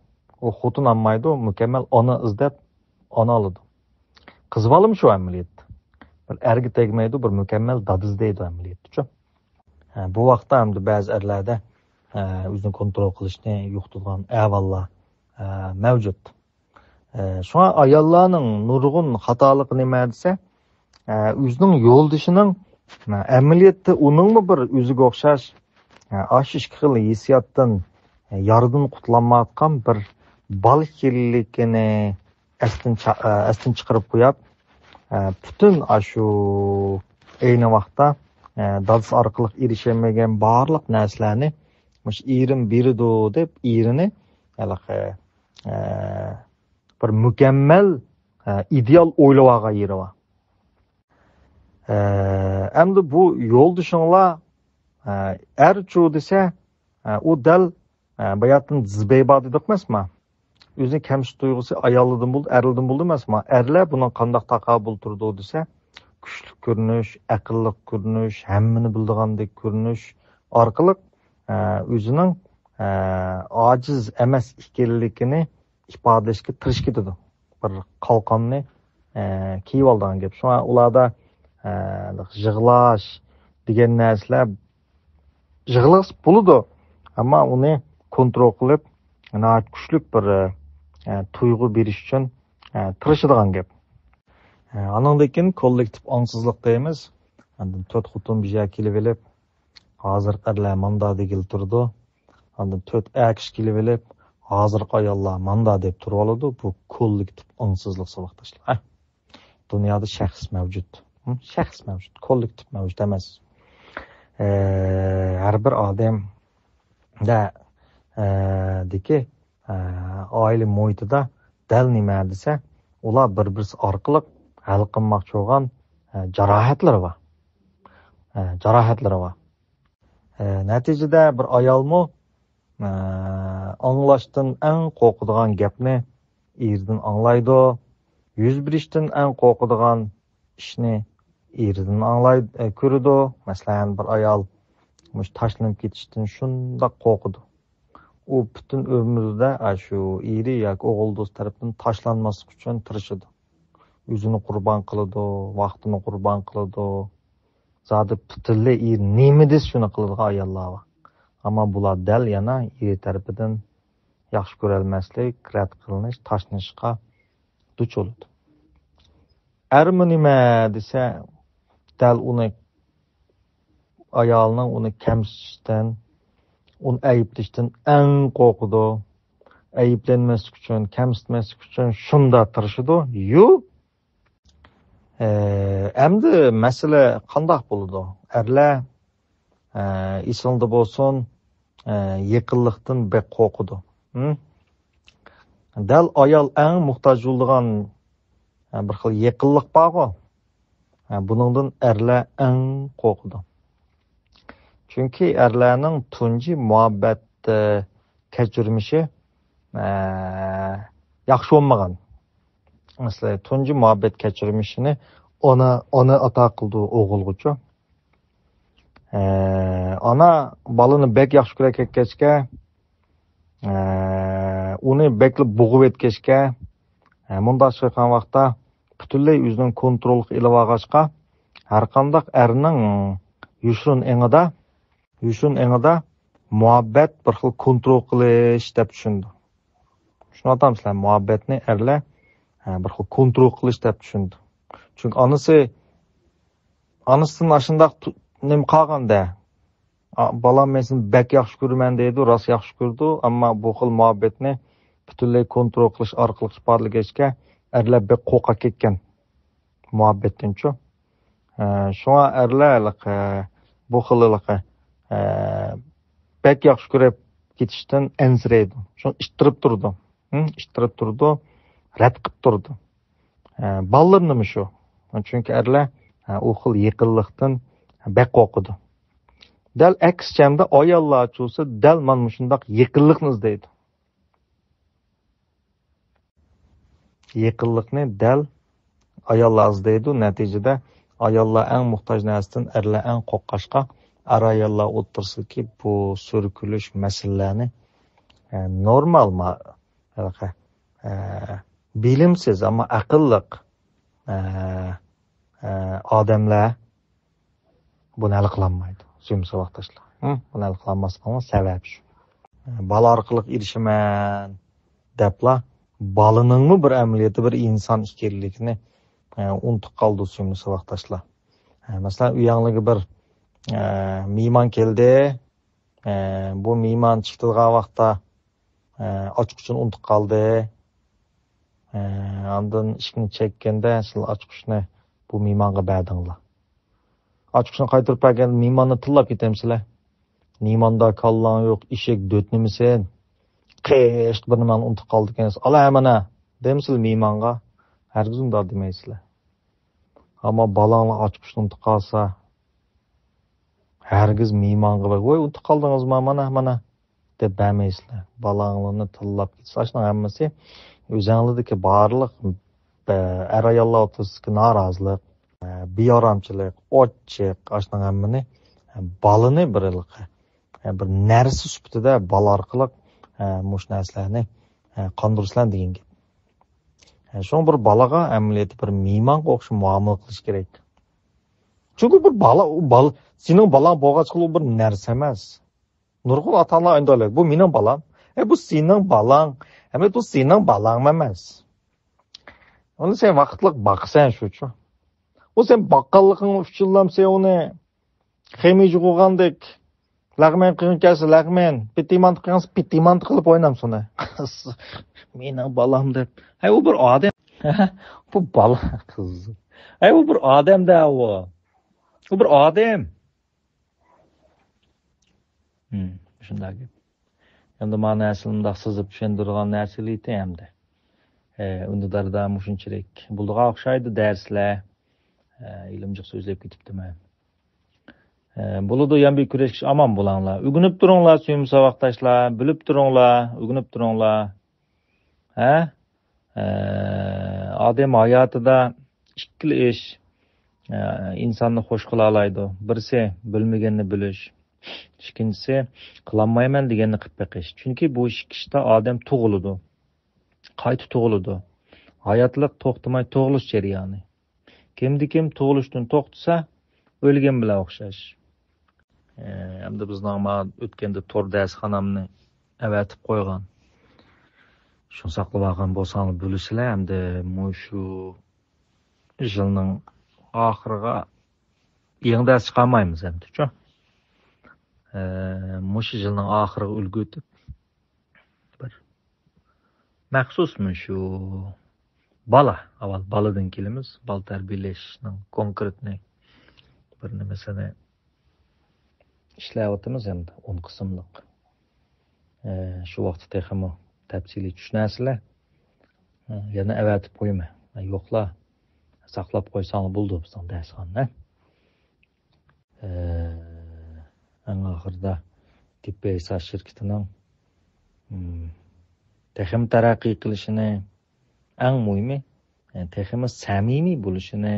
ئۇ خوتۇن ئالمايدۇ، مۇكەممەل ئانا ئىزدەپ، ئانا ئالىدۇ. قىز بالىمۇ شۇ ئەمەلىيەتتە. بىر ئەرگە تەگمەيدۇ، بىر مۇكەممەل دادا ئىزدەيدۇ ئەمەلىيەتتىچۇ. ھە، بۇ ۋاقىتتا ئەمدى بەزى ئەرلەردە، ھە، ئۆزىنى كونترول قىلىشنى يوقىتىدىغان ئەھۋاللار، ھە، مەۋجۇت. ئە، شۇڭا ئاياللارنىڭ نۇرغۇن خاتالىقى نېمە دېسە، ئە، ئۆزىنىڭ يولدىشىنىڭ، ئە، ئەمەلىيەتتە ئۇنىڭمۇ بىر ئۆزىگە ئوخشاش، ئە، ئاشۇ ئىككى خىل ھېسسىياتتىن، ئە، يارىدىن قۇتۇلالمايۋاتقان بىر بالا ئىكەنلىكىنى ئەستىن چا-، ئە، ئەستىن چىقىرىپ قويۇپ، ئە، پۈتۈن ئاشۇ ئەينى ۋاقىتتا، ئە، دادىسى ئارقىلىق ئېرىشەلمىگەن بارلىق نەرسىلەرنى مۇشۇ ئېرىم بېرىدۇ دەپ ئېرىنى ھېلىقى، ئە، بىر مۇكەممەل، ئە، ئىدېئال ئويلىۋالغان يېرى بار. ئە، ئەمدى بۇ يولدىشىڭلار، ئە، ئەرچۇ دېسە، ئە، ئۇ دەل، ئە، باياتىن زىبەي بار دېدۇق ئەمەسما؟ ئۆزىنى كەمسىتىش تۇيغۇسى ئايالدىن بولدى، ئەرلىدىن بولدى ئەمەسما؟ ئەرلەر بۇنىڭ قانداق تاقابىل تۇرىدۇ دېسە، كۈچلۈك كۆرۈنۈش، ئەقىللىق كۆرۈنۈش، ھەممىنى بىلىدىغاندەك كۆرۈنۈش ئارقىلىق، ئە، ئۆزىنىڭ، ئە، ئاجىز ئەمەس ئىكەنلىكىنى ئىپادىلەشكە تىرىشىپ كېتىدۇ. بىر قالقاننى، ئە، كىيىۋالىدىغان گەپ. شۇڭا ئۇلاردا، ئە، يىغلاش دېگەن نەرسىلەر يىغلىغۇسى بولىدۇ. ئەمما ئۇنى كونترول قىلىپ، ناھايىتى كۈچلۈك بىر، ئە، تۇيغۇ بېرىش ئۈچۈن، ئە، تىرىشىدىغان گەپ. ئە، ئانىڭدىن كېيىن كوللېكتىپ ئاڭسىزلىق دەيمىز. ئاندىن تۆت خوتۇن بىر يەرگە كېلىۋېلىپ، ھازىرقى ئەرلەر ماندا دېگىلى تۇرىدۇ. ئاندىن تۆت ئەر كىشى كېلىۋېلىپ، ھازىرقى ئاياللار ماندا دەپ تۇرۇۋالىدۇ. بۇ كوللېكتىپ ئاڭسىزلىق ساۋاقداشلار. ھە؟ دۇنيادا شەخس مەۋجۇت. ھە؟ شەخس مەۋجۇت. كوللېكتىپ مەۋجۇت ئەمەس. ئە، ھەر بىر ئادەمدە، ئە، دىكى، ئە، ئائىلە مۇھىتىدا دەل نېمە دېسە، ئۇلار بىر-بىرسى ئارقىلىق ھەل قىلماقچى بولغان، ئە، جاراھەتلىرى بار. ئە، جاراھەتلىرى بار. ئە، نەتىجىدە بىر ئايالمۇ، ئە، ئاڭلاشتىن ئەڭ قورقىدىغان گەپنى ئېرىدىن ئاڭلايدۇ. يۈز بېرىشتىن ئەڭ قورقىدىغان ئىشنى ئېرىدىن ئاڭلاي-، ئە، كۆرىدۇ. مەسىلەن، بىر ئايال مۇشۇ تاشلىنىپ كېتىشتىن شۇنداق قورقىدۇ. ئۇ پۈتۈن ئۆمرىدە ئاشۇ ئېرى ياكى ئوغۇل دوست تەرىپىدىن تاشلانماسلىق ئۈچۈن تىرىشىدۇ. ئۆزىنى قۇربان قىلىدۇ، ۋاقتىنى قۇربان قىلىدۇ. زادى پۈتۈنلەي ئېرى نېمە دېسە شۇنى قىلىدىغان ئاياللار بار. ئەمما بۇلار دەل يەنە ئېرى تەرىپىدىن ياخشى كۆرەلمەسلىك، رەت قىلىنىش، تاشلىنىشقا دۇچ بولىدۇ. ئەرمۇ نېمە دېسە، دەل ئۇنى، ئايالىنىڭ ئۇنى كەمسىتىشتىن، ئۇنى ئەيىبلىشتىن ئەڭ قورقىدۇ. ئەيىبلەنمەسلىك ئۈچۈن، كەمسىتمەسلىك ئۈچۈن شۇنداق تىرىشىدۇ. يۇ. ئە، ئەمدى مەسىلە قانداق بولىدۇ؟ ئەرلەر، ئە، ئېسىڭدە بولسۇن، ئە، يېقىنلىقتىن بەك قورقىدۇ. ھىم؟ دەل ئايال ئەڭ موھتاج بولىدىغان، ئە، بىر خىل يېقىنلىق بارغۇ. ئە، بۇنىڭدىن ئەرلەر ئەڭ قورقىدۇ. چۈنكى ئەرلەرنىڭ تۇنجى مۇھەببەت، ئە، كەچۈرمىشى، ئە، ياخشى بولمىغان. مەسىلەن، تۇنجى مۇھەببەت كەچۈرمىشىنى ئانا، ئانا ئاتا قىلىدۇ ئوغۇلغىچۇ. ئە، ئانا بالىنى بەك ياخشى كۆرۈپ كەتكەچكە، ئە، ئۇنى بەكلا بوغۇۋەتكەچكە، ئە، مۇنداق چىققان ۋاقىتتا پۈتۈنلەي ئۆزىنىڭ كونترولىغا ئېلىۋالغاچقا، ھەرقانداق ئەرنىڭ يوشۇرۇن ئېڭىدا، يوشۇرۇن ئېڭىدا مۇھەببەت بىر خىل كونترول قىلىش دەپ چۈشىنىدۇ. چۈشىنىۋاتامسىلەر؟ مۇھەببەتنى ئەرلەر، ھە، بىر خىل كونترول قىلىش دەپ چۈشىنىدۇ. چۈنكى ئانىسى، ئانىسىدىن ئاشۇنداق تۇ-، نېمە قالغاندا، ئا، بالام، مەن سېنى بەك ياخشى كۆرىمەن دەيدۇ، راست ياخشى كۆرىدۇ، ئەمما بۇ خىل مۇھەببەتنى پۈتۈنلەي كونترول قىلىش ئارقىلىق ئىپادىلىگەچكە، ئەرلەر بەك قورقۇپ كەتكەن مۇھەببەتتىنچۇ. ئە، شۇڭا ئەرلەر ھېلىقى، بۇ خىل ھېلىقى، ئە، بەك ياخشى كۆرۈپ كېتىشتىن ئەنسىرەيدۇ. شۇڭا ئىتتىرىپ تۇرىدۇ. ھىم؟ ئىتتىرىپ تۇرىدۇ، رەت قىلىپ تۇرىدۇ. ئە، بالىلىرىنىمۇ شۇ. چۈنكى ئەرلەر، ئە، ئۇ خىل يېقىنلىقتىن بەك قورقىدۇ. دەل ئەكسىچە ئەمدى ئاياللارچۇ بولسا دەل مانا مۇشۇنداق يېقىنلىقنى ئىزدەيدۇ. يېقىنلىقنى دەل ئاياللار ئىزدەيدۇ. نەتىجىدە ئاياللار ئەڭ موھتاج نەرسىدىن ئەرلەر ئەڭ قورققاچقا، ئەر-ئاياللار ئوتتۇرىسىدىكى بۇ سۈركىلىش مەسىلىلەرنى، ئە، نورمال ما-، ھېلىقى، ئە، بىلىمسىز، ئەمما ئەقىللىق، ئە، ئە، ئادەملەر بۇنى ھەل قىلالمايدۇ، سۆيۈملۈك ساۋاقداشلار. ھە؟ بۇنى ھەل قىلالماسلىقىنىڭ سەۋەبى شۇ. بالا ئارقىلىق ئېرىشىمەن دەپلا، بالىنىڭمۇ بىر ئەمەلىيەتتە بىر ئىنسان ئىكەنلىكىنى، ئە، ئۇنتۇپ قالىدۇ، سۆيۈملۈك ساۋاقداشلار. ئە، مەسىلەن، ئۆيۈڭلارغا بىر، ئە، مېھمان كەلدى. ئە، بۇ مېھمان چىقىدىغان ۋاقىتتا، ئە، ئاچقۇچىنى ئۇنتۇپ قالدى. ئە، ئاندىن ئىشىكنى چەككەندە، سىلەر ئاچقۇچنى بۇ مېھمانغا بەردىڭلار. ئاچقۇچنى قايتۇرۇپ بەرگەندە مېھماننى تىللاپ كېتەمسىلەر؟ مېھماندا كاللاڭ يوق، ئېشەك دۆت نېمىسەن؟ قېشىق بىر نېمەڭنى ئۇنتۇپ قالدىكەنسەن، ئالا مانا دەيمىسىلەر مېھمانغا؟ ھەرگىز ئۇنداق دېمەيسىلەر. ئەمما بالاڭلار ئاچقۇچنى ئۇنتۇپ قالسا، ھەرگىز مېھمانغا بەر، ۋاي، ئۇنتۇپ قالدىڭىزما، مانا، مانا، دەپ بەرمەيسىلەر. بالاڭلارنى تىللاپ كېتىسىلەر. ئاشۇنىڭ ھەممىسى ئۆزەڭلىدىكى بارلىق، ئە، ئەر-ئاياللار ئوتتۇرىسىدىكى نارازىلىق، ئە، بىئارامچىلىق، ئوچۇق، ئاشۇنىڭ ھەممىنى، ئە، بالىنى بىر ھېلىقى، ئە، بىر نەرسە سۈپىتىدە بالا ئارقىلىق، ئە، مۇشۇ نەرسىلەرنى، ئە، قاندۇرسىلەر دېگەن گەپ. ئە، شۇڭا بىر بالىغا ئەمەلىيەتتە بىر مېھمانغا ئوخشاش مۇئامىلە قىلىش كېرەك. چۈنكى بىر بالا، ئۇ بالا، سېنىڭ بالاڭ بولغاچقىلا ئۇ بىر نەرسە ئەمەس. نۇرغۇن ئاتا-ئانىلار ئايتىدۇ، «بۇ مېنىڭ بالام.» ئەي، بۇ سېنىڭ بالاڭ. ئەمەلىيەتتە ئۇ سېنىڭ بالاڭمۇ ئەمەس. ئۇنى سەن ۋاقىتلىق باقىسەن شۇچۇ. ئۇ سەن باققانلىقىڭ ئۈچۈنلا سەن ئۇنى خېمىر يۇغۇرغاندەك لەغمەن قىلغۇڭ كەلسە لەغمەن، پېتىمانتا قىلغۇڭ پېتىمانتا قىلىپ ئوينامسەن ئۇنى. مېنىڭ بالام دەپ. ھەي، ئۇ بىر ئادەم. بۇ بالا قىز. ھەي، ئۇ بىر ئادەم-دە ئۇ. ئۇ بىر ئادەم. ھىم، شۇنداق گەپ. ئەمدى مانا نەرسىلەر مۇنداق سىزىپ چۈشەندۈرىدىغان نەرسىلەر ئىدى ئەمدى. ئە، ئۈندىداردا مۇشۇنچىلىك بولىدىغان ئوخشايدۇ دەرسلەر. ئە، ئىلىمجىق سۆزلەپ كېتىپتىمەن. ئە، بولىدۇ، يەنە بىر كۆرۈشكىچە ئامان بولۇڭلار. ئۆگىنىپ تۇرۇڭلار، سۆيۈملۈك ساۋاقداشلار. بىلىپ تۇرۇڭلار، ئۆگىنىپ تۇرۇڭلار. ھە؟ ئە، ئادەم ھاياتىدا ئىككىلا ئىش، ئە، ئىنساننى خوش قىلالايدۇ. بىرسى بىلمىگەننى بىلىش، ئىككىنچىسى قىلالمايمەن دېگەننى قىلىپ بېقىش. چۈنكى بۇ ئىككى ئىشتا ئادەم تۇغۇلىدۇ. قايتا تۇغۇلىدۇ. ھاياتلىق توختىماي تۇغۇلۇش جەريانى. كىمدە كىم تۇغۇلۇشتىن توختىسا، ئۆلگەن بىلەن ئوخشاش. ئە، ئەمدى بىزنىڭ ما ئۆتكەندە تور دەرسخانامنى ئەۋەتىپ قويغان. شۇنى ساقلىۋالغان بولساڭلار بىلىسىلەر، ئەمدى مۇشۇ يىلنىڭ ئاخىرىغا يېڭى دەرس چىقارمايمىز ئەمدىچۇ. ئە، مۇشۇ يىلنىڭ ئاخىرىغا ئۈلگۈرتۈپ، بىر مەخسۇس مۇشۇ بالا، ئاۋۋال بالىدىن كېلىمىز، بالا تەربىيەلەشنىڭ كونكرېتنى بىر نېمىسىنى ئىشلەۋاتىمىز ئەمدى، ئون قىسىملىق. ئە، شۇ ۋاقىتتا تېخىمۇ تەپسىلىي چۈشىنەرسىلەر. ئە، يەنە ئەۋەتىپ قويىمەن. ئە، يوقلا، ساقلاپ قويساڭلار بولىدۇ بىزنىڭ دەرسخانىنى. ئە، ئەڭ ئاخىرىدا تىپپىي ئەجساد شىركىتىنىڭ، مم، تېخىمۇ تەرەققىي قىلىشىنى، ئەڭ مۇھىمى، ئە، تېخىمۇ سەمىمىي بولۇشىنى،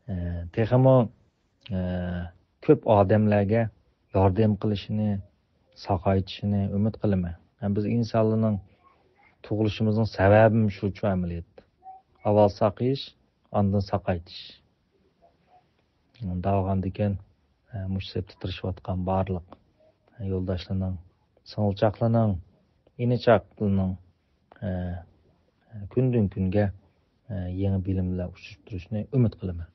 ئە، تېخىمۇ، ئە، كۆپ ئادەملەرگە ياردەم قىلىشىنى، ساقايتىشىنى ئۈمىد قىلىمەن. ھەم بىز ئىنسانلارنىڭ تۇغۇلۇشىمىزنىڭ سەۋەبىمۇ شۇچۇ ئەمەلىيەتتە. ئاۋۋال ساقىيىش، ئاندىن ساقايتىش. داۋالغاندىكىن، ئە، مۇشۇ سەپتە تىرىشىۋاتقان بارلىق يولداشلارنىڭ، سىڭىلچاقلارنىڭ، ئىنىچاقلارنىڭ، ئە، كۈندىن كۈنگە، ئە، يېڭى بىلىملەر ئۇچۇشۇپ تۇرۇشىنى ئۈمىد قىلىمەن.